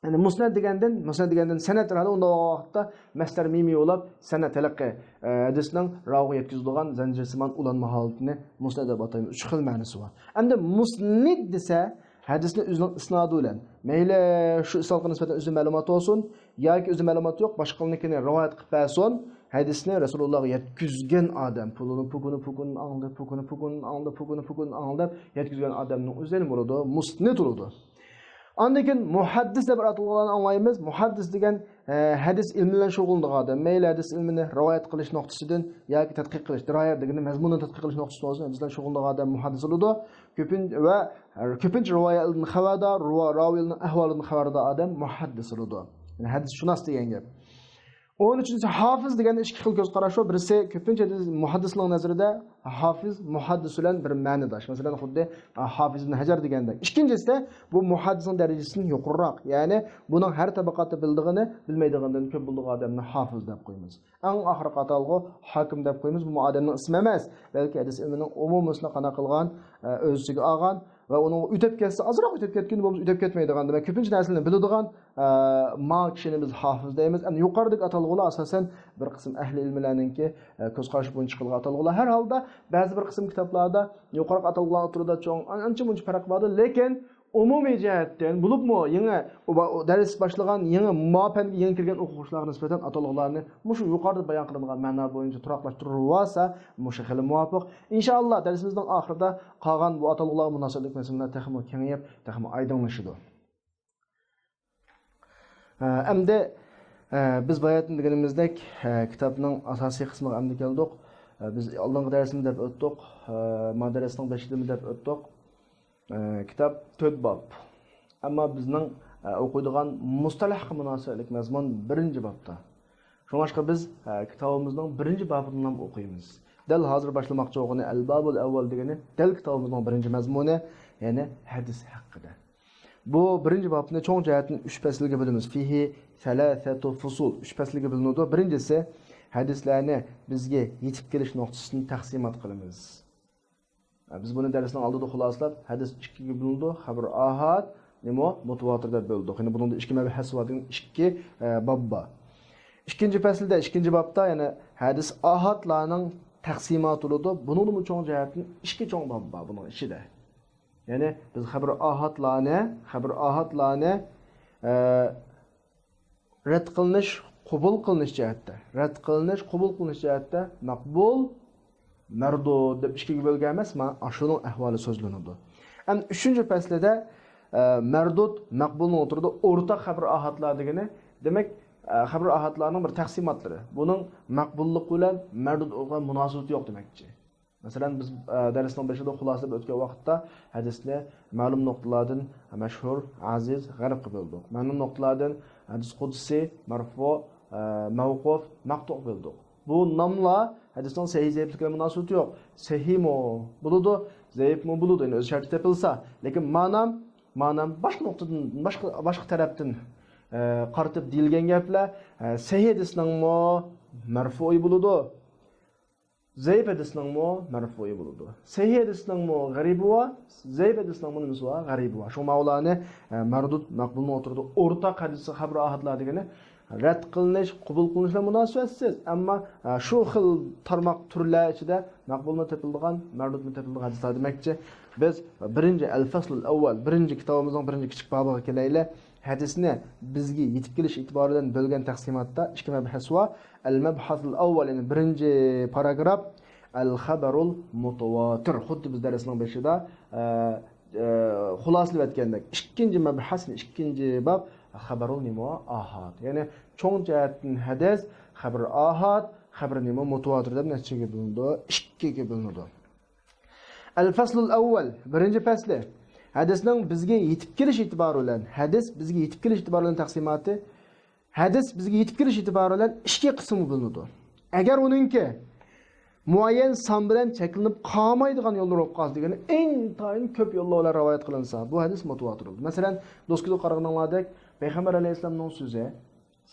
يەنى مۇسنەد دېگەندىن، مۇسنەد دېگەندىن سەنەد راھىدە ئۇنداق ۋاقىتتا مەسدەر مىمى بولۇپ، سەنەد ھېلىقى، ئە، ھەدىسنىڭ راۋىغا يەتكۈزىدىغان زەنجىرسىمان ئۇلانما ھالىتىنى مۇسنەد دەپ ئاتايمىز. ئۈچ خىل مەنىسى بار. ئەمدى مۇسنىد دېسە، ھەدىسنى ئۆزىنىڭ ئىسنادى بىلەن، مەيلى شۇ ئىسنادقا نىسبەتەن ئۆزى مەلۇمات بولسۇن ياكى ئۆزى مەلۇمات يوق، باشقىلارنىڭكىنى رىۋايەت قىلىپ بەرسۇن، ھەدىسنى رەسۇلۇللاغا يەتكۈزگەن ئادەم، پۇلىنى پۇكۇنى پۇكۇنىنى ئاڭلىدى، پۇكىنى پۇكۇنىنى ئاڭلىدى، پۇكىنى پۇكۇنىنى ئاڭلىدى دەپ يەتكۈزگەن ئادەمنىڭ ئۆزى نېمە بولىدۇ؟ مۇسنىد بولىدۇ. ئاندىن كېيىن مۇھەددىس دەپ ئاتالغۇلارنى ئاڭلايمىز. مۇھەددىس دېگەن، ئە، ھەدىس ئىلمى بىلەن شۇغۇللىنىدىغان ئادەم. مەيلى ھەدىس ئىلمىنى رىۋايەت قىلىش نۇقتىسىدىن ياكى تەتقىق قىلىش، دىرايە دېگىنى مەزمۇننى تەتقىق قىلىش نۇقتىسىدىن بولسۇن، ھەدىس بىلەن شۇغۇللىنىدىغان ئادەم مۇھەددىس بولىدۇ. كۆپىن-، ۋە كۆپىنچە رىۋايەتلەردىن خەۋەردار، رىۋا-، راۋىيلارنىڭ ئەھۋالىدىن خەۋەردار ئادەم مۇھەددىس بولىدۇ. يەنى ھەدىسشۇناس دېگەن گەپ. ئون ئۈچىنچىسى، ھافىز دېگەندە ئىككى خىل كۆز قاراش بار. بىرسى، كۆپىنچە مۇھەددىسلارنىڭ نەزىرىدە ھافىز مۇھەددىس بىلەن بىر مەنىداش. مەسىلەن، خۇددى ھافىز ئىبن ھەجەر دېگەندەك. ئىككىنچىسىدە، بۇ مۇھەددىسنىڭ دەرىجىسىدىن يۇقىرىراق. يەنى بۇنىڭ ھەر تەبەقاتتا بىلىدىغىنى، بىلمەيدىغىنىدىن كۆپ بىلىدىغان ئادەمنى ھافىز دەپ قويىمىز. ئەڭ ئاخىرقى ئاتالغۇ ھاكىم دەپ قويىمىز. بۇمۇ ئادەمنىڭ ئىسمى ئەمەس، بەلكى ھەدىس ئىلمىنىڭ ئومۇمىسىنى قانداق قىلغان، ئۆز ئىچىگە ئالغان ۋە ئۇنىڭغا ئۆتۈپ كەتسە، ئازراق ئۆتۈپ كەتكىنى بولمىسا ئۆتۈپ كەتمەيدىغان، دېمەك، كۆپىنچە نەرسىلەرنى بىلىدىغان، ئە، ما كىشىنى بىز ھافىز دەيمىز. ئەمدى يۇقىرىدىكى ئاتالغۇلار ئاساسەن بىر قىسىم ئەھلى ئىلمىلەرنىڭكى، ئە، كۆز قارىشى بويىچە چىقىرىلغان ئاتالغۇلار. ھەر ھالدا بەزى بىر قىسىم كىتابلاردا يۇقىرىقى ئاتالغۇلارنىڭ ئوتتۇرىدا چوڭ، ئان-، ئانچە مۇنچە پەرق باردۇر، لېكىن ئومۇمىي جەھەتتىن، بولۇپمۇ يېڭى ئۇ با-، ئۇ دەرس باشلىغان، يېڭى ما پەنگە يېڭى كىرگەن ئوقۇغۇچىلارغا نىسبەتەن ئاتالغۇلارنى مۇشۇ يۇقىرىدا بايان قىلىنغان مەنا بويىچە تۇراقلاشتۇرۇۋالسا، مۇشۇ خېلى مۇۋاپىق. ئىنشائاللا، دەرسىمىزنىڭ ئاخىرىدا قالغان بۇ ئاتالغۇلارغا مۇناسىۋەتلىك مەسىلىلەر تېخىمۇ كېڭىيىپ، تېخىمۇ ئايدىڭلىشىدۇ. ئە، ئەمدى، ئە، بىز باياتىن دېگىنىمىزدەك، ئە، كىتابنىڭ ئاساسىي قىسمىغا ئەمدى كەلدۇق. ئە، بىز ئالدىنقى دەرسمۇ دەپ ئۆتتۇق، ئە، ما دەرسنىڭ بېشىدىمۇ دەپ ئۆتتۇق. ئە، كىتاب تۆت باب. ئەمما بىزنىڭ، ئە، ئوقۇيدىغان مۇستەلەھقە مۇناسىۋەتلىك مەزمۇن بىرىنچى بابتا. شۇڭلاشقا بىز، ئە، كىتابىمىزنىڭ بىرىنچى بابىدىنلا ئوقۇيمىز. دەل ھازىر باشلىماقچى بولغىنى ئەل بابۇل ئەۋۋەل دېگىنى دەل كىتابىمىزنىڭ بىرىنچى مەزمۇنى، يەنى ھەدىس ھەققىدە. بۇ بىرىنچى بابنى چوڭ جەھەتتىن ئۈچ پەسىلگە بۆلىمىز. فىھى سەلاسەتۇ فۇسۇل. ئۈچ پەسىلگە بۆلۈنىدۇ. بىرىنچىسى، ھەدىسلەرنى بىزگە يېتىپ كېلىش نۇقتىسىدىن تەقسىمات قىلىمىز. بىز بۇنى دەرسنىڭ ئالدىدا خۇلاسىلاپ، ھەدىس ئىككىگە بۆلۈنىدۇ، خەبەر ئاھاد، نېمە، مۇتىۋاتىر دەپ بۆلدۇق. يەنى بۇنىڭدا ئىككى مەبھەس بار دېگەن ئىككى، ئە، باب بار. ئىككىنچى پەسىلدە، ئىككىنچى بابتا يەنە ھەدىس ئاھادلارنىڭ تەقسىماتى بولىدۇ. بۇنىڭدىمۇ چوڭ جەھەتتىن ئىككى چوڭ باب بار بۇنىڭ ئىچىدە. يەنى بىز خەبەر ئاھادلارنى، خەبەر ئاھادلارنى، ئە، رەت قىلىنىش، قوبۇل قىلىنىش جەھەتتە، رەت قىلىنىش، قوبۇل قىلىنىش جەھەتتە مەقبۇل، مەردۇد دەپ ئىككىگە بۆلگەن ئەمەس، مانا ئاشۇنىڭ ئەھۋالى سۆزلىنىدۇ. ئەمدى ئۈچىنچى پەسلىدە، ئە، مەردۇد، مەقبۇلنىڭ ئوتتۇرىدا ئورتاق خەبەر ئاھادلار دېگىنى، دېمەك، ئە، خەبەر ئاھادلارنىڭ بىر تەقسىماتلىرى. بۇنىڭ مەقبۇللۇق بىلەن مەردۇد بولغان مۇناسىۋىتى يوق دېمەكچى. مەسىلەن، بىز، ئە، دەرسنىڭ بېشىدا خۇلاسىلەپ ئۆتكەن ۋاقىتتا ھەدىسنى مەلۇم نۇقتىلەردىن مەشھۇر، ئەزىز، غەرىبقا بۆلدۇق. مەلۇم نۇقتىلاردىن ھەدىس قۇدسىي، مەرفۇ، ئە، مەۋقۇف، مەقتۇغا بۆلدۇق. بۇ ناملار ھەدىسنىڭ سەھىھ زەئىپلىكى بىلەن مۇناسىۋىتى يوق. سەھىھمۇ بولىدۇ، زەئىپمۇ بولىدۇ، يەنى ئۆز شەرتى تېپىلسا. لېكىن مانام، مانام باشقا نۇقتىدىن، باشقا، باشقا تەرەپتىن، ئە، قارىتىپ دېيىلگەن گەپلەر، ئە، سەھىھ ھەدىسنىڭمۇ مەرفۇئى بولىدۇ. زەئىپ ھەدىسنىڭمۇ مەرفۇئى بولىدۇ. سەھىھ ھەدىسنىڭمۇ غەرىبى بار، زەئىپ ھەدىسنىڭمۇ نېمىسى بار؟ غەرىبى بار. شۇڭا ئۇلارنى، ئە، مەردۇد، مەقبۇلنىڭ ئوتتۇرىدا ئورتاق ھەدىسى خەبەر ئاھادلار دېگىنى رەت قىلىنىش، قوبۇل قىلىنىش بىلەن مۇناسىۋەتسىز. ئەمما، ئە، شۇ خىل تارماق تۈرلەر ئىچىدە مەقبۇلمۇ تېپىلىدىغان، مەردۇدمۇ تېپىلىدىغان ھەدىسلەر دېمەكچى. بىز بىرىنچى، ئەل-فەسلۇل ئەۋۋەل، بىرىنچى كىتابىمىزنىڭ بىرىنچى كىچىك بابىغا كېلەيلى. ھەدىسنى بىزگە يېتىپ كېلىش ئېتىبارى بىلەن بۆلگەن تەقسىماتتا ئىككى مەبھەس بار. ئەل-مەبھەسۇل ئەۋۋەل، يەنى بىرىنچى پاراگراف، ئەل-خەبەرۇل مۇتەۋاتىر. خۇددى بىز دەرسنىڭ بېشىدا، ئە، ئە، خۇلاسىلىۋەتكەندەك، ئىككىنچى مەبھەس، ئىككىنچى باب، خەبەرۇل نېمە؟ ئاھاد. يەنى چوڭ جەھەتتىن ھەدىس خەبەر ئاھاد، خەبەر نېمە؟ مۇتەۋاتىر دەپ نەچچىگە بۆلۈنىدۇ؟ ئىككىگە بۆلۈنىدۇ. ئەل-فەسلۇل ئەۋۋەل، بىرىنچى پەسلى. ھەدىسنىڭ بىزگە يېتىپ كېلىش ئېتىبارى بىلەن، ھەدىس بىزگە يېتىپ كېلىش ئېتىبارى بىلەن تەقسىماتى، ھەدىس بىزگە يېتىپ كېلىش ئېتىبارى بىلەن ئىككى قىسىمغا بۆلۈنىدۇ. ئەگەر ئۇنىڭكى مۇئەييەن سان بىلەن چەكلىنىپ قالمايدىغان يوللار بولۇپ قالسا دېگەنى، ئىنتايىن كۆپ يوللار بىلەن رىۋايەت قىلىنسا، بۇ ھەدىس مۇتەۋاتىر بولىدۇ. مەسىلەن، دوسكىدا قارىغىنىڭلاردەك، پەيغەمبەر ئەلەيھىسسالامنىڭ سۆزى،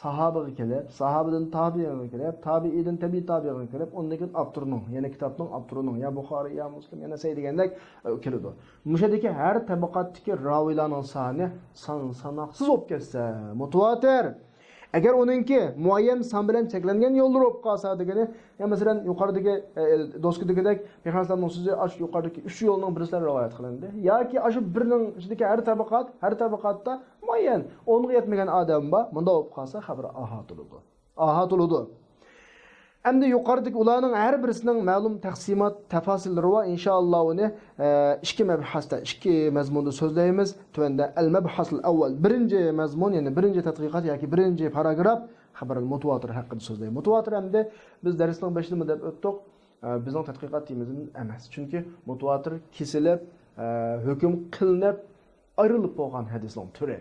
ساھابىغا كېلىپ، ساھابىدىن تابىئىغا كېلىپ، تابىئىدىن تەبىئىي تابىئىغا كېلىپ، ئۇندىن كېيىن ئاپتورنىڭ، يەنى كىتابنىڭ ئاپتورىنىڭ، يا بۇخارىي، يا مۇسلىم، يا نەسەي دېگەندەك، ئە، كېلىدۇ. مۇشۇ يەردىكى ھەر تەبىقاتتىكى راۋىيلارنىڭ سانى سان ساناقسىز بولۇپ كەتسە، مۇتەۋاتىر. ئەگەر ئۇنىڭكى مۇئەييەن سان بىلەن چەكلەنگەن يوللىرى بولۇپ قالسا دېگىنى، يا مەسىلەن، يۇقىرىدىكى، ئە، دوسكىدىكىدەك پەيغەمبەر ئەلەيھىسسالامنىڭ سۆزى ئاشۇ يۇقىرىدىكى ئۈچ يولنىڭ بىرسىلەر رىۋايەت قىلىندى. ياكى ئاشۇ بىرنىڭ ئىچىدىكى ھەر تەبىقات، ھەر تەبىقاتتا مۇئەييەن ئونغا يەتمىگەن ئادەم بار، مۇنداق بولۇپ قالسا خەبىرى ئاھاد بولىدۇ. ئاھاد بولىدۇ. ئەمدى يۇقىرىدىكى ئۇلارنىڭ ھەر بىرسىنىڭ مەلۇم تەقسىمات، تەپەسىللىرى بار. ئىنشائاللا ئۇنى، ئە، ئىككى مەبھەستە، ئىككى مەزمۇندا سۆزلەيمىز. تۆۋەندە ئەل-مەبھەسۇل ئەۋۋەل، بىرىنچى مەزمۇن، يەنى بىرىنچى تەتقىقات ياكى بىرىنچى پاراگراف خەبەرىل مۇتەۋاتىر ھەققىدە سۆزلەيمىز. مۇتەۋاتىر ئەمدى بىز دەرسنىڭ بېشىدىمۇ دەپ ئۆتتۇق. ئە، بىزنىڭ تەتقىقات تېمىمىزدىن ئەمەس. چۈنكى مۇتەۋاتىر كېسىلىپ، ئە، ھۆكۈم قىلىنىپ، ئايرىلىپ بولغان ھەدىسنىڭ تۈرى.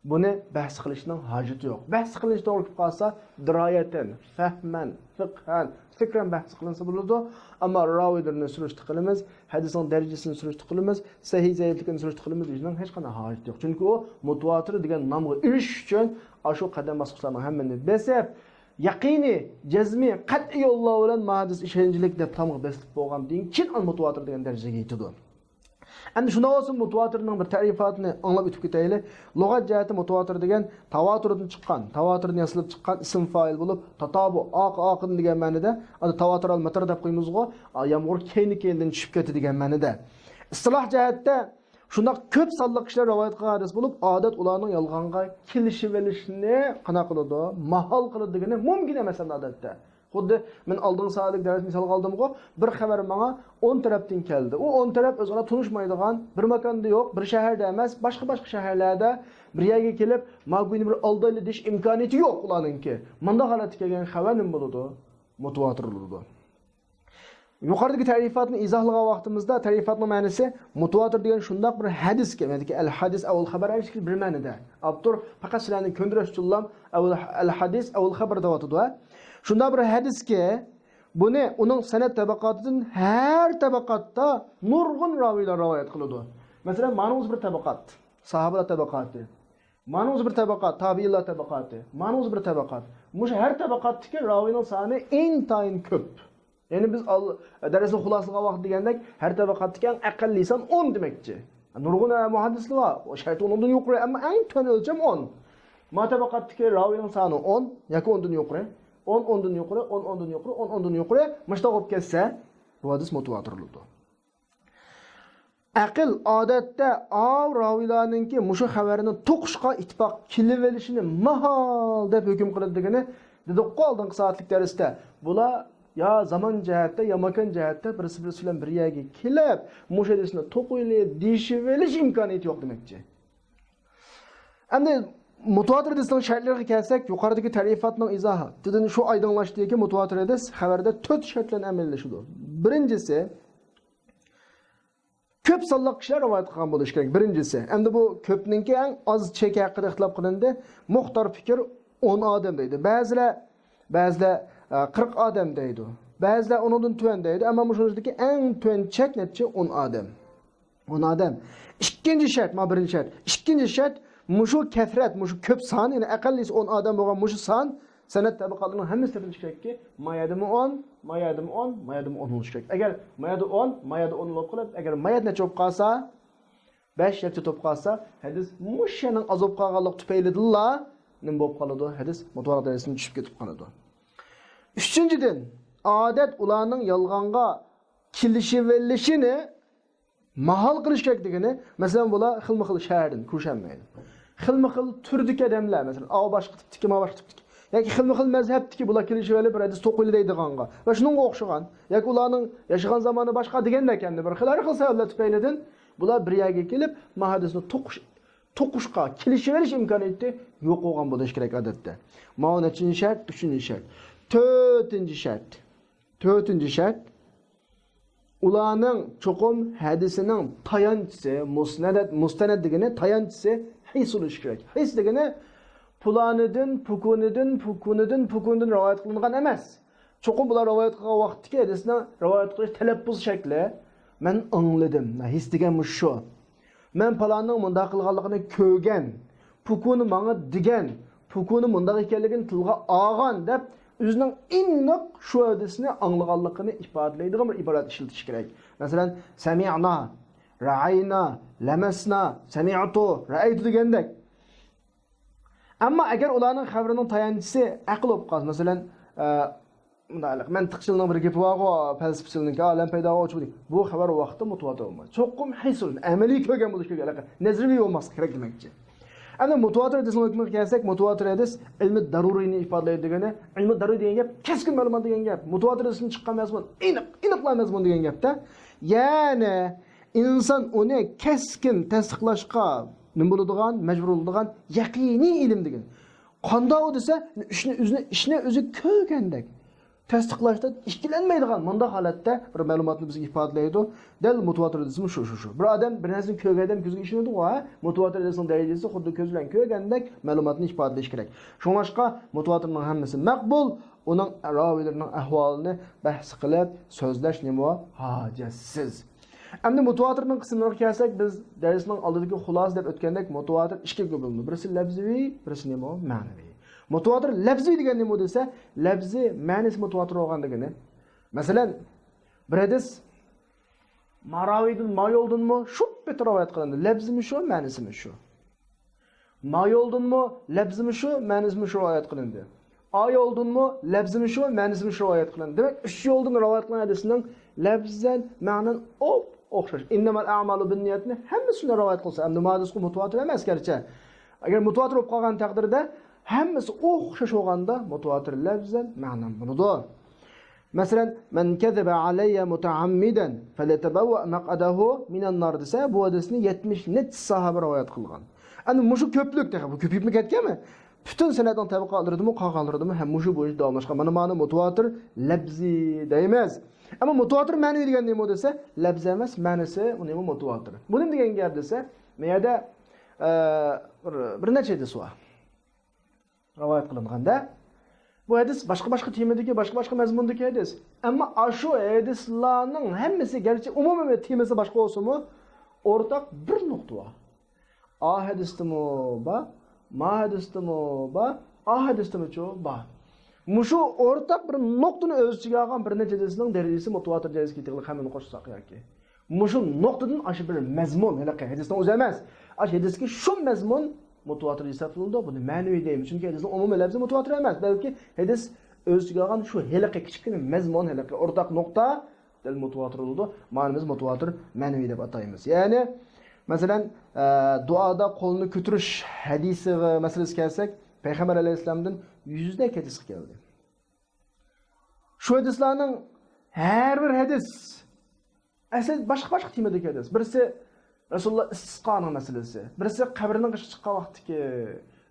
بۇنى بەھس قىلىشنىڭ ھاجىتى يوق. بەھس قىلىنىش توغرا كېلىپ قالسا، دىرايەتەن، فەھمەن، فىقھەن، فىكرەن بەھس قىلىنسا بولىدۇ. ئەمما راۋىيلىرىنى سۈرۈشتە قىلىمىز، ھەدىسنىڭ دەرىجىسىنى سۈرۈشتە قىلىمىز، سەھىھ زەئىپلىكىنى سۈرۈشتە قىلىمىز دېيىشنىڭ ھېچقانداق ھاجىتى يوق. چۈنكى ئۇ مۇتەۋاتىر دېگەن نامغا ئېرىشىش ئۈچۈن ئاشۇ قەدەم باسقۇچلارنىڭ ھەممىنى بېسىپ، يەقىنىي، جەزمىي، قەتئىي يوللار بىلەن ما ھەدىس ئىشەنچلىك دەپ تامغا بېسىلىپ بولغاندىن كېيىن ئاندىن مۇتەۋاتىر دېگەن دەرىجىگە يېتىدۇ. ئەمدى شۇنداق بولسا مۇتەۋاتىرنىڭ بىر تەرىپاتىنى ئاڭلاپ ئۆتۈپ كېتەيلى. لۇغەت جەھەتتە مۇتەۋاتىر دېگەن تاۋاتۇردىن چىققان، تاۋاتۇردىن ياسىلىپ چىققان ئىسىم فائىل بولۇپ، تاتابۇ، ئارقا-ئارقىدىن دېگەن مەنىدە، ئاندىن تاۋاتۇرەل مەتەر دەپ قويىمىزغۇ، ئا، يامغۇر كەينى-كەينىدىن چۈشۈپ كەتتى دېگەن مەنىدە. ئىستىلاھ جەھەتتە شۇنداق كۆپ سانلىق كىشىلەر رىۋايەت قىلغان ھەدىس بولۇپ، ئادەت ئۇلارنىڭ يالغانغا كېلىشىۋېلىشىنى قانداق قىلىدۇ؟ ماھال قىلىدۇ دېگىنى مۇمكىن ئەمەس ئەمدى ئادەتتە. خۇددى مەن ئالدىنقى سائەتلىك دەرس مىسالغا ئالدىمغۇ، بىر خەۋەر ماڭا ئون تەرەپتىن كەلدى. ئۇ ئون تەرەپ ئۆزئارا تونۇشمايدىغان، بىر ماكاندا يوق، بىر شەھەردە ئەمەس، باشقا-باشقا شەھەرلەردە بىر يەرگە كېلىپ، ما گۇينى بىر ئالدايلى دېيىش ئىمكانىيىتى يوق ئۇلارنىڭكى. مۇنداق ھالەتتە كەلگەن خەۋەر نېمە بولىدۇ؟ مۇتەۋاتىر بولىدۇ. يۇقىرىدىكى تەرىپاتنى ئىزاھلىغان ۋاقتىمىزدا، تەرىپاتنىڭ مەنىسى مۇتەۋاتىر دېگەن شۇنداق بىر ھەدىسكى، يەنى ئەل ھەدىس ئەۋ ئەل خەبەر ئەۋ بىر مەنىدە. ئاپتور پەقەت سىلەرنى كۆندۈرۈش ئۈچۈنلا ئەۋ ئەل ھەدىس ئەۋ ئەل خەبەر دەۋاتىدۇ. شۇنداق بىر ھەدىسكى، بۇنى ئۇنىڭ سەنەد تەبەقاتىدىن ھەر تەبەقاتتا نۇرغۇن راۋىيلار رىۋايەت قىلىدۇ. مەسىلەن، مانىڭىز بىر تەبەقات، ساھابىلار تەبەقاتى. مانىڭىز بىر تەبەقات، تابىئىنلار تەبەقاتى. مانىڭىز بىر تەبەقات. مۇشۇ ھەر تەبەقاتتىكى راۋىينىڭ سانى ئىنتايىن كۆپ. يەنى بىز ئال-، دەرسنى خۇلاسىلىغان ۋاقىت دېگەندەك، ھەر تەبەقاتتىكى ئەڭ ئەقەللىي سان ئون دېمەكچى. نۇرغۇن مۇھەددىسلەر بار، شەرتى ئونىڭدىن يۇقىرى، ئەمما ئەڭ تۆۋەن ئۆلچەم ئون. ما تەبەقاتتىكى راۋىينىڭ سانى ئون ياكى ئوندىن يۇقىرى، ئون ئوندىن يۇقىرى، ئون ئوندىن يۇقىرى، ئون ئوندىن يۇقىرى، مۇشۇنداق بولۇپ كەتسە، بۇ ھەدىس مۇتۇۋاتىر بولىدۇ. ئەقىل ئادەتتە ئاۋۇ راۋىيلارنىڭكى مۇشۇ خەۋەرنى توقۇشقا ئىتتىپاق كېلىۋېلىشىنى ماھال دەپ ھۆكۈم قىلىدىغىنى دېدۇققۇ ئالدىنقى سائەتلىك دەرستە. بۇلار يا زامان جەھەتتە، يا ماكان جەھەتتە بىرسى بىرسى بىلەن بىر يەرگە كېلىپ، مۇشۇ ھەدىسنى توقۇيلى، دېيىشىۋېلىش ئىمكانىيىتى يوق دېمەكچى. ئەمدى مۇتۇۋاتىر ھەدىسنىڭ شەرتلىرىگە كەلسەك، يۇقىرىدىكى تەرىپاتنىڭ ئىزاھاتىدىن شۇ ئايدىڭلاشتىكى، مۇتۇۋاتىر ھەدىس خەۋەردە تۆت شەرت بىلەن ئەمەلىيلىشىدۇ. بىرىنچىسى، كۆپ سانلىق كىشىلەر رىۋايەت قىلغان بولۇشى كېرەك، بىرىنچىسى. ئەمدى بۇ كۆپنىڭكى ئەڭ ئاز چېكى ھەققىدە ئىختىلاپ قىلىندى. مۇختار پىكىر ئون ئادەم دەيدۇ. بەزىلەر، بەزىلەر، ئە، قىرىق ئادەم دەيدۇ. بەزىلەر ئۇنىڭدىن تۆۋەن دەيدۇ. ئەمما مۇشۇنىڭ ئىچىدىكى ئەڭ تۆۋەن چەك نەچچە؟ ئون ئادەم. ئون ئادەم. ئىككىنچى شەرت، ما بىرىنچى شەرت. ئىككىنچى شەرت، مۇشۇ كەسرەت، مۇشۇ كۆپ سان، يەنى ئەقەللىسى ئون ئادەم بولغان مۇشۇ سان سەنەد تەبىقاتلىرىنىڭ ھەممىسى تېپىلىشى كېرەككى، ما يەردىمۇ ئون، ما يەردىمۇ ئون، ما يەردىمۇ ئون بولۇشى كېرەك. ئەگەر ما يەردە ئون، ما يەردە ئون بولۇپ قېلىپ، ئەگەر ما يەردە نەچچە بولۇپ قالسا، بەش ياكى تۆت بولۇپ قالسا، ھەدىس مۇشۇ يەرنىڭ ئاز بولۇپ قالغانلىقى تۈپەيلىدىنلا نېمە بولۇپ قالىدۇ؟ ھەدىس مۇتۇۋاتىر دەرىجىسىدىن چۈشۈپ كېتىپ قالىدۇ. ئۈچىنچىدىن، ئادەت ئۇلارنىڭ يالغانغا كېلىشىۋېلىشىنى ماھال قىلىش كېرەك دېگىنى، مەسىلەن، بۇلار خىلمۇ خىل شەھەردىن كۆچەلمەيدۇ. خىلمۇ خىل تۈردىكى ئادەملەر، مەسىلەن، ئاۋۇ باشقا تىپتىكى، ماۋۇ باشقا تىپتىكى. ياكى خىلمۇ خىل مەزھەپتىكى بۇلار كېلىشىۋېلىپ بىر ھەدىس توقۇيلى دەيدىغانغا ۋە شۇنىڭغا ئوخشىغان. ياكى ئۇلارنىڭ ياشىغان زامانى باشقا دېگەندەك، ئەمدى بىر خىل، ھەر خىل سەۋەبلەر تۈپەيلىدىن بۇلار بىر يەرگە كېلىپ، ما ھەدىسنى توقۇش-، توقۇشقا، كېلىشىۋېلىش ئىمكانىيىتى يوق بولغان بولۇشى كېرەك ئادەتتە. ماۋۇ نەچچىنچى شەرت؟ ئۈچىنچى شەرت. تۆتىنچى شەرت. تۆتىنچى شەرت. ئۇلارنىڭ چوقۇم ھەدىسىنىڭ تايانچىسى، مۇسنەدەت، مۇستەنەد دېگىنى تايانچىسى ھەيس بولۇشى كېرەك. ھەيس دېگىنى پۇلانىدىن، پۇكۇنىدىن، پۇكۇنىدىن، پۇكۇنىدىن رىۋايەت قىلىنغان ئەمەس. چوقۇم بۇلار رىۋايەت قىلغان ۋاقىتتىكى ھەدىسنىڭ رىۋايەت قىلىش تەلەپپۇز شەكلى. مەن ئاڭلىدىم. ھەيس دېگەن مۇشۇ. مەن پالاننىڭ مۇنداق قىلغانلىقىنى كۆرگەن، پۇكۇنى ماڭا دېگەن، پۇكۇنى مۇنداق ئىكەنلىكىنى تىلغا ئالغان دەپ، ئۆزىنىڭ ئېنىق شۇ ھەدىسنى ئاڭلىغانلىقىنى ئىپادىلەيدىغان بىر ئىبارەت ئىشلىتىش كېرەك. مەسىلەن، سەمىئنا، رەئەينا، لەمەسنا، سەمىئتۇ، رەئەيتۇ دېگەندەك. ئەمما ئەگەر ئۇلارنىڭ خەۋىرىنىڭ تايانچىسى ئەقىل بولۇپ قالسا، مەسىلەن، ئە، مۇنداق، مەنتىقچىلارنىڭ بىر گېپى بارغۇ، پەلسەپىچىلەرنىڭكى، ئالەم پەيدا بولغۇچە بۇ، بۇ خەۋەر ۋاقتىدا مۇتۇۋاتىر بولمايدۇ. چوقۇم ھەيسۇن، ئەمەلىي كۆرگەن بولۇش كېرەك، نەزەرىي بولماسلىق كېرەك دېمەكچى. ئەمدى مۇتۇۋاتىر ھەدىسنىڭ ھۆكمىگە كەلسەك، مۇتۇۋاتىر ھەدىس ئىلمى دەرۇرىينى ئىپادىلەيدۇ دېگىنى، ئىلمى دەرۇرىي دېگەن گەپ كەسكىن مەلۇمات دېگەن گەپ. مۇتۇۋاتىر ھەدىستىن چىققان مەزمۇن ئېنىق، ئېنىقلا مەزمۇن دېگەن گەپتە. يەنى ئىنسان ئۇنى كەسكىن تەستىقلاشقا نېمە بولىدىغان، مەجبۇر بولىدىغان يەقىنىي ئىلىم دېگەن. قانداق ئۇ دېسە، ئىشنى ئۆزىنى، ئىشنى ئۆزى كۆرگەندەك، تەستىقلاشتا ئىككىلەنمەيدىغان مۇنداق ھالەتتە بىر مەلۇماتنى بىزگە ئىپادىلەيدۇ. دەل مۇتۇۋاتىر ھەدىسمۇ شۇ، شۇ، شۇ. بىر ئادەم بىر نەرسىنى كۆرگەن ئادەم كۆزىگە ئىشىنىدىغۇ، ھە؟ مۇتۇۋاتىر ھەدىسنىڭ دەرىجىسى خۇددى كۆز بىلەن كۆرگەندەك مەلۇماتنى ئىپادىلەش كېرەك. شۇڭلاشقا مۇتۇۋاتىرنىڭ ھەممىسى مەقبۇل، ئۇنىڭ راۋىلىرىنىڭ ئەھۋالىنى بەھس قىلىپ سۆزلەش نېمە ھاجەتسىز. ئەمدى مۇتۇۋاتىرنىڭ قىسمىغا كەلسەك، بىز دەرسنىڭ ئالدىدىكى خۇلاسە دەپ ئۆتكەندەك، مۇتۇۋاتىر ئىككىگە بۆلۈنىدۇ. بىرسى لەفزىۋى، بىرسى نېمە؟ مەنىۋى. مۇتۇۋاتىر لەفزىۋى دېگەن نېمە دېسە، لەفزى مەنىسى مۇتۇۋاتىر بولغان دېگىنى. مەسىلەن، بىر ھەدىس ما راۋىدىن، ما يولدىنمۇ شۇ پېتى رىۋايەت قىلىندى. لەفزىمۇ شۇ، مەنىسىمۇ شۇ. ما يولدىنمۇ لەفزىمۇ شۇ، مەنىسىمۇ شۇ رىۋايەت قىلىندى. ئا يولدىنمۇ لەفزىمۇ شۇ، مەنىسىمۇ شۇ رىۋايەت قىلىندى. دېمەك، ئۈچ يولدىن رىۋايەت قىلىنغان ھەدىسنىڭ لەفزەن، مەنەن ئوپ-ئوخشاش. ئىننەمەل ئەمالۇ بىننىيەتنى ھەممىسىنى رىۋايەت قىلسا، ئەمدى ما ھەدىسقۇ مۇتۇۋاتىر ئەمەس گەرچە. ئەگەر مۇتۇۋاتىر بولۇپ قالغان تەقدىردە، ھەممىسى ئوخشاش بولغاندا مۇتۇۋاتىر لەفزەن، مەنەن بولىدۇ. مەسىلەن، مەن كەزەبە ئەلەييە مۇتەئەممىدەن فەليەتەبەۋۋە مەقئەدەھۇ مىنەن نار دېسە، بۇ ھەدىسنى يەتمىش نەچچە ساھابە رىۋايەت قىلغان. ئەمدى مۇشۇ كۆپلۈك تېخى، بۇ كۆپىيىپمۇ كەتكەنمۇ؟ پۈتۈن سەنەدنىڭ تەبىقاتلىرىدىمۇ، قالغانلىرىدىمۇ ھەم مۇشۇ بويىچە داۋاملاشقان. مانا، مانا مۇتۇۋاتىر لەپزى دەيمىز. ئەمما مۇتۇۋاتىر مەنىۋى دېگەن نېمە دېسە، لەپزى ئەمەس، مەنىسى ئۇ نېمە؟ مۇتۇۋاتىر. بۇ نېمە دېگەن گەپ دېسە، مەن يەردە، ئە، بىر، بىر نەچچە ھەدىس بار. رىۋايەت قىلىنغاندا، بۇ ھەدىس باشقا-باشقا تېمىدىكى، باشقا-باشقا مەزمۇندىكى ھەدىس. ئەمما ئاشۇ ھەدىسلارنىڭ ھەممىسى، گەرچە ئومۇمىي تېمىسى باشقا بولسىمۇ، ئورتاق بىر نۇقتا بار. ئا ھەدىستىمۇ بار، ما ھەدىستىمۇ بار، ئا ھەدىستىمۇچۇ بار. مۇشۇ ئورتاق بىر نۇقتىنى ئۆز ئىچىگە ئالغان بىر نەچچە ھەدىسنىڭ دەرىجىسى مۇتىۋاتىر دەرىجىسىگە يېتىدىغانلىق ھەممىنى قوشساق ياكى. مۇشۇ نۇقتىدىن ئاشۇ بىر مەزمۇن، ھېلىقى ھەدىسنىڭ ئۆزى ئەمەس. ئاشۇ ھەدىستىكى شۇ مەزمۇن مۇتىۋاتىر ھېسابلىنىدۇ. بۇنى مەنىۋى دەيمىز. چۈنكى ھەدىسنىڭ ئومۇمىي لەپزى مۇتىۋاتىر ئەمەس، بەلكى ھەدىس ئۆز ئىچىگە ئالغان شۇ ھېلىقى كىچىككىنە مەزمۇن، ھېلىقى ئورتاق نۇقتا دەل مۇتىۋاتىر بولىدۇ. مانا بىز مۇتىۋاتىر مەنىۋى دەپ ئاتايمىز. يەنى، مەسىلەن، ئە، دۇئادا قولنى كۆتۈرۈش ھەدىسى مەسىلىسىگە كەلسەك، پەيغەمبەر ئەلەيھىسسالامدىن يۈزدەك ھەدىس كەلدى. شۇ ھەدىسلارنىڭ ھەر بىر ھەدىس، ئەسلى باشقا-باشقا تېمىدىكى ھەدىس. بىرسى رەسۇلۇللا ئىستىسقانىڭ مەسىلىسى، بىرسى قەبرىنىڭ قېشىغا چىققان ۋاقىتتىكى،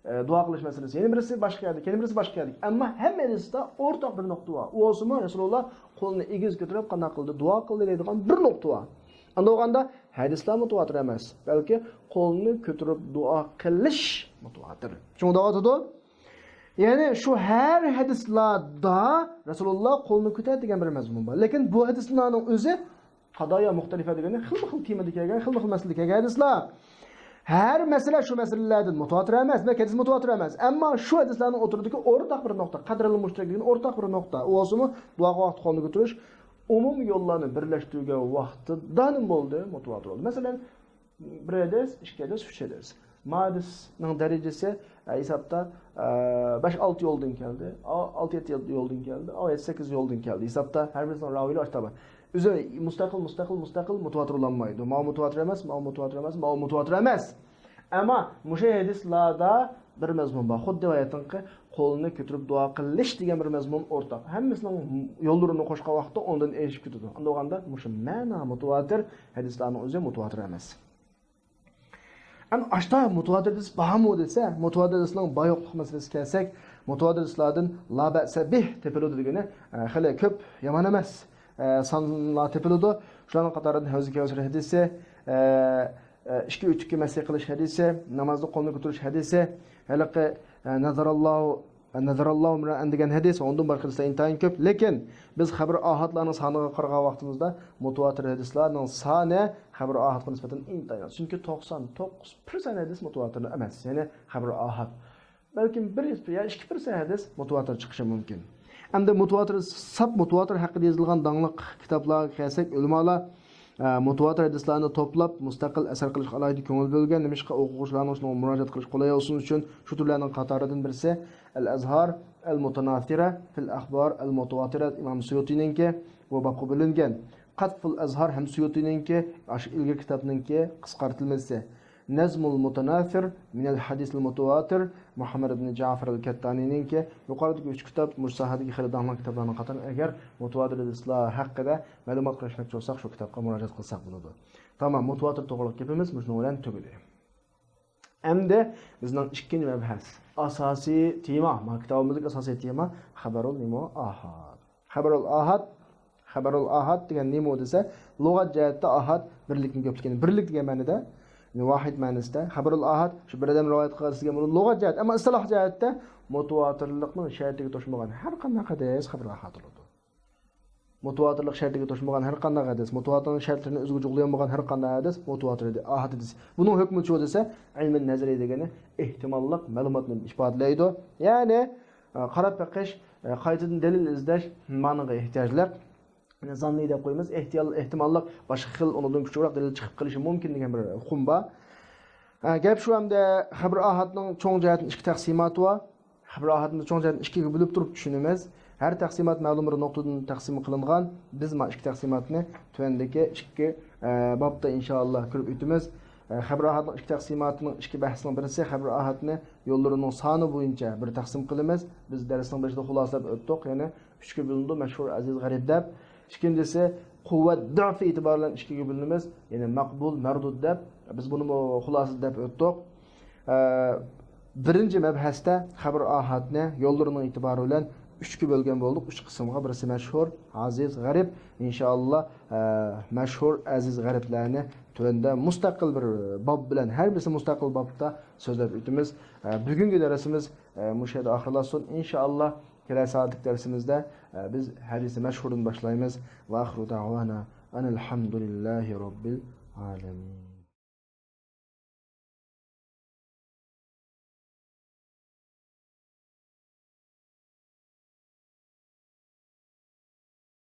ئە، دۇئا قىلىش مەسىلىسى، يەنە بىرسى باشقا يەردىكى، يەنە بىرسى باشقا يەردىكى. ئەمما ھەممە ھەدىستە ئورتاق بىر نۇقتا بار. ئۇ بولسىمۇ رەسۇلۇللا قولىنى ئېگىز كۆتۈرۈپ قانداق قىلدى، دۇئا قىلدى دەيدىغان بىر نۇقتا بار. ئاندىن بولغاندا ھەدىسلەر مۇتىۋاتىر ئەمەس، بەلكى قولنى كۆتۈرۈپ دۇئا قىلىش مۇتىۋاتىر. چۈشىنىۋاتىدۇ؟ يەنى شۇ ھەر ھەدىسلاردا رەسۇلۇللا قولنى كۆتەر دېگەن بىر مەزمۇن بار. لېكىن بۇ ھەدىسلارنىڭ ئۆزى قادايا مۇختەلىفە دېگەنى خىلمۇ خىل تېمىدا كەلگەن، خىلمۇ خىل مەسىلىدە كەلگەن ھەدىسلار. ھەر مەسىلە شۇ مەسىلىلەردىن مۇتىۋاتىر ئەمەس، دېمەك، ھەدىس مۇتىۋاتىر ئەمەس. ئەمما شۇ ھەدىسلەرنىڭ ئوتتۇرىدىكى ئورتاق بىر نۇقتا، قەدرىل مۇشتەرەك دېگەن ئورتاق بىر نۇقتا. ئۇ بولسىمۇ دۇئاغا ۋاقىت قولنى كۆتۈرۈش ئومۇمىي يوللارنى بىرلەشتۈرگەن ۋاقتىدا نېمە بولدى؟ مۇتىۋاتىر بولدى. مەسىلەن، بىر ھەدىس، ئىككى ھەدىس، ئۈچ ھەدىس. ما ھەدىسنىڭ دەرىجىسى، ئە، ھېسابتا، ئە، بەش ئالتە يولدىن كەلدى، ئا-، ئالتە يەتتە يولدىن كەلدى، ئا، يەتتە سەككىز يولدىن كەلدى. ھېسابتا ھەر بىرسىنىڭ راۋىيلىرى ئاشتا بار. ئۆزى مۇستەقىل، مۇستەقىل، مۇستەقىل مۇتىۋاتىر بولالمايدۇ. ماۋۇ مۇتىۋاتىر ئەمەس، ماۋۇ مۇتىۋاتىر ئەمەس، ماۋۇ مۇتىۋاتىر ئەمەس. ئەمما مۇشۇ ھەدىسلاردا بىر مەزمۇن بار. خۇددى باياتىنقى قولنى كۆتۈرۈپ دۇئا قىلىش دېگەن بىر مەزمۇن ئورتاق. ھەممىسىنىڭ يوللىرىنى قوشقان ۋاقىتتا ئوندىن ئېشىپ كېتىدۇ. ئاندىن بولغاندا مۇشۇ مەنا مۇتىۋاتىر ھەدىسلارنىڭ ئۆزى مۇتىۋاتىر ئەمەس. ئەمدى ئاشتا مۇتىۋاتىر ھەدىس بارمۇ دېسە، مۇتىۋاتىر ھەدىسنىڭ بار يوقلۇق مەسىلىسىگە كەلسەك، مۇتىۋاتىر ھەدىسلاردىن لا بەسە بىھ تېپىلىدۇ دېگىنى، ئە، خېلى كۆپ، يامان ئەمەس، ئە، سانلار تېپىلىدۇ. شۇلارنىڭ قاتارىدىن ھەۋزى كەۋسەر ھەدىسى، ئە، ئە، ئىككى ئۆتۈككە مەسىھ قىلىش ھەدىسى، نامازدا قولنى كۆتۈرۈش ھەدىسى، ھېلىقى، ئە، نەزەراللاھۇ، نەزەراللاھۇ ئىمرەئەن دېگەن ھەدىس، ئۇندىن باشقا ھەدىسلەر ئىنتايىن كۆپ. لېكىن بىز خەبىر ئاھادلارنىڭ سانىغا قارىغان ۋاقتىمىزدا مۇتىۋاتىر ھەدىسلەرنىڭ سانى خەبىر ئاھادقا نىسبەتەن ئىنتايىن ئاز. چۈنكى توقسان توققۇز پىرسەنت ھەدىس مۇتىۋاتىر ئەمەس، يەنى خەبىر ئاھاد. بەلكىم بىر يا ئىككى پىرسەنت ھەدىس مۇتىۋاتىر چىقىشى مۇمكىن. ئەمدى مۇتىۋاتىر، ساپ مۇتىۋاتىر ھەققىدە يېزىلغان داڭلىق كىتابلارغا كەلسەك، ئۆلىمالار، ئە، مۇتىۋاتىر ھەدىسلەرنى توپلاپ، مۇستەقىل ئەسەر قىلىشقا ئالاھىدە كۆڭۈل بۆلگەن. نېمىشقا؟ ئوقۇغۇچىلارنىڭ شۇنىڭغا مۇراجىئەت قىلىشى قولاي بولسۇن ئۈچۈن. شۇ تۈرلەرنىڭ قاتارىدىن بىرسى ئەل ئەزھار ئەل مۇتاناسىرە فىل ئەخبار ئەل مۇتىۋاتىرە، ئىمام سۇيۇتىنىڭكى بۇ بابقا بۆلۈنگەن. قەتفۇل ئەزھار ھەم سۇيۇتىنىڭكى، ئاشۇ ئىلگىرى كىتابنىڭكى قىسقارتىلمىسى. نەزمۇل مۇتاناسىر مىنەل ھەدىسىل مۇتىۋاتىر، مۇھەممەد ئىبنى جەفەر ئەل كەتتانىنىڭكى. يۇقىرىدىكى ئۈچ كىتاب مۇشۇ ساھەدىكى خېلى داڭلىق كىتابلارنىىڭ قاتارىدىن. ئەگەر مۇتىۋاتىر ھەدىسلار ھەققىدە مەلۇمات قىلىشماقچى بولساق، شۇ كىتابقا مۇراجىئەت قىلساق بولىدۇ. تامام، مۇتىۋاتىر توغرىلىق گېپىمىز مۇشۇنىڭ بىلەن تۈگىدى. ئەمدى بىزنىڭ ئىككىنچى مەبھەس، ئاساسىي تېما، ما كىتابىمىزدىكى ئاساسىي تېما خەبەرۇل نېمە؟ ئاھاد. خەبەرۇل ئاھاد، خەبەرۇل ئاھاد دېگەن نېمە دېسە، لۇغەت جەھەتتە ئاھاد بىرلىكنىڭ كۆپلۈكىنى، بىرلىك دېگەن مەنىدە، يەنى ۋاھىد مەنىسىدە. خەبەرۇل ئاھاد شۇ بىر ئادەم رىۋايەت قىلغان دېگەن بولىدۇ. لۇغەت جەھەت، ئەمما ئىستىلاھ جەھەتتە مۇتىۋاتىرلىقنىڭ شەرتىگە توشمىغان ھەر قانداق ھەدىس خەبەر ئاھاد بولىدۇ. مۇتىۋاتىرلىق شەرتىگە توشمىغان ھەر قانداق ھەدىس، مۇتىۋاتىرنىڭ شەرتلىرىنى ئۆزىگە جۇغلىيالمىغان ھەر قانداق ھەدىس مۇتىۋاتىر ھەدىس، ئاھاد ھەدىس. بۇنىڭ ھۆكمى شۇ دېسە، ئىلمى نەزەرىي دېگىنى ئېھتىماللىق مەلۇماتنى ئىپادىلەيدۇ. يەنى، ئە، قاراپ بېقىش، ئە، قايتىدىن دەلىل ئىزدەش مانىغا ئېھتىياجلىق. يەنى زاننىي دەپ قويىمىز، ئېھتىيال-، ئېھتىماللىق باشقا خىل ئۇنىڭدىن كۈچلۈكرەك دەلىل چىقىپ قېلىشى مۇمكىن دېگەن بىر ئۇقۇم بار. ئە، گەپ شۇ، ئەمدى خەبىر ئاھادنىڭ چوڭ جەھەتتىن ئىككى تەقسىماتى بار. خەبىر ئاھادنى چوڭ جەھەتتىن ئىككىگە بۆلۈپ تۇرۇپ چۈشىنىمىز. ھەر تەقسىمات مەلۇم بىر نۇقتىدىن تەقسىم قىلىنغان. بىز ما ئىككى تەقسىماتنى تۆۋەندىكى ئىككى، ئە، بابتا ئىنشائاللا كۆرۈپ ئۆتىمىز. ئە، خەبىر ئاھادنىڭ ئىككى تەقسىماتىنىڭ ئىككى بەھسىنىڭ بىرسى خەبىر ئاھادنى يوللىرىنىڭ سانى بويىچە بىر تەقسىم قىلىمىز. بىز دەرسنىڭ بېشىدا خۇلاسىلەپ ئۆتتۇق، يەنى ئۈچكە بۆلۈنىدۇ، مەشھۇر، ئەزىز، غەرىب دەپ. ئىككىنچىسى، قۇۋۋەت، دۇئف ئېتىبارى بىلەن ئىككىگە بۆلۈنىمىز، يەنى مەقبۇل، مەردۇد دەپ. بىز بۇنىمۇ خۇلاسە دەپ ئۆتتۇق. ئە، بىرىنچى مەبھەستە خەبەر ئاھادنى يوللىرىنىڭ ئېتىبارى بىلەن ئۈچكە بۆلگەن بولدۇق. ئۈچ قىسىمغا، بىرسى مەشھۇر، ئەزىز، غەرىب. ئىنشائاللا، ئە، مەشھۇر، ئەزىز، غەرىبلەرنى تۆۋەندە مۇستەقىل بىر باب بىلەن، ھەر بىرسى مۇستەقىل بابتا سۆزلەپ ئۆتىمىز. ئە، بۈگۈنكى دەرسىمىز، ئە، مۇشۇ يەردە ئاخىرلاشسۇن. ئىنشائاللا، كېلەر سائەتلىك دەرسىمىزدە، ئە، بىز ھەدىسى مەشھۇردىن باشلايمىز. ۋە ئاخىرۇ دەئۋانا ئەنىل ھەمدۇلىللاھى رەببىل ئالەمىن.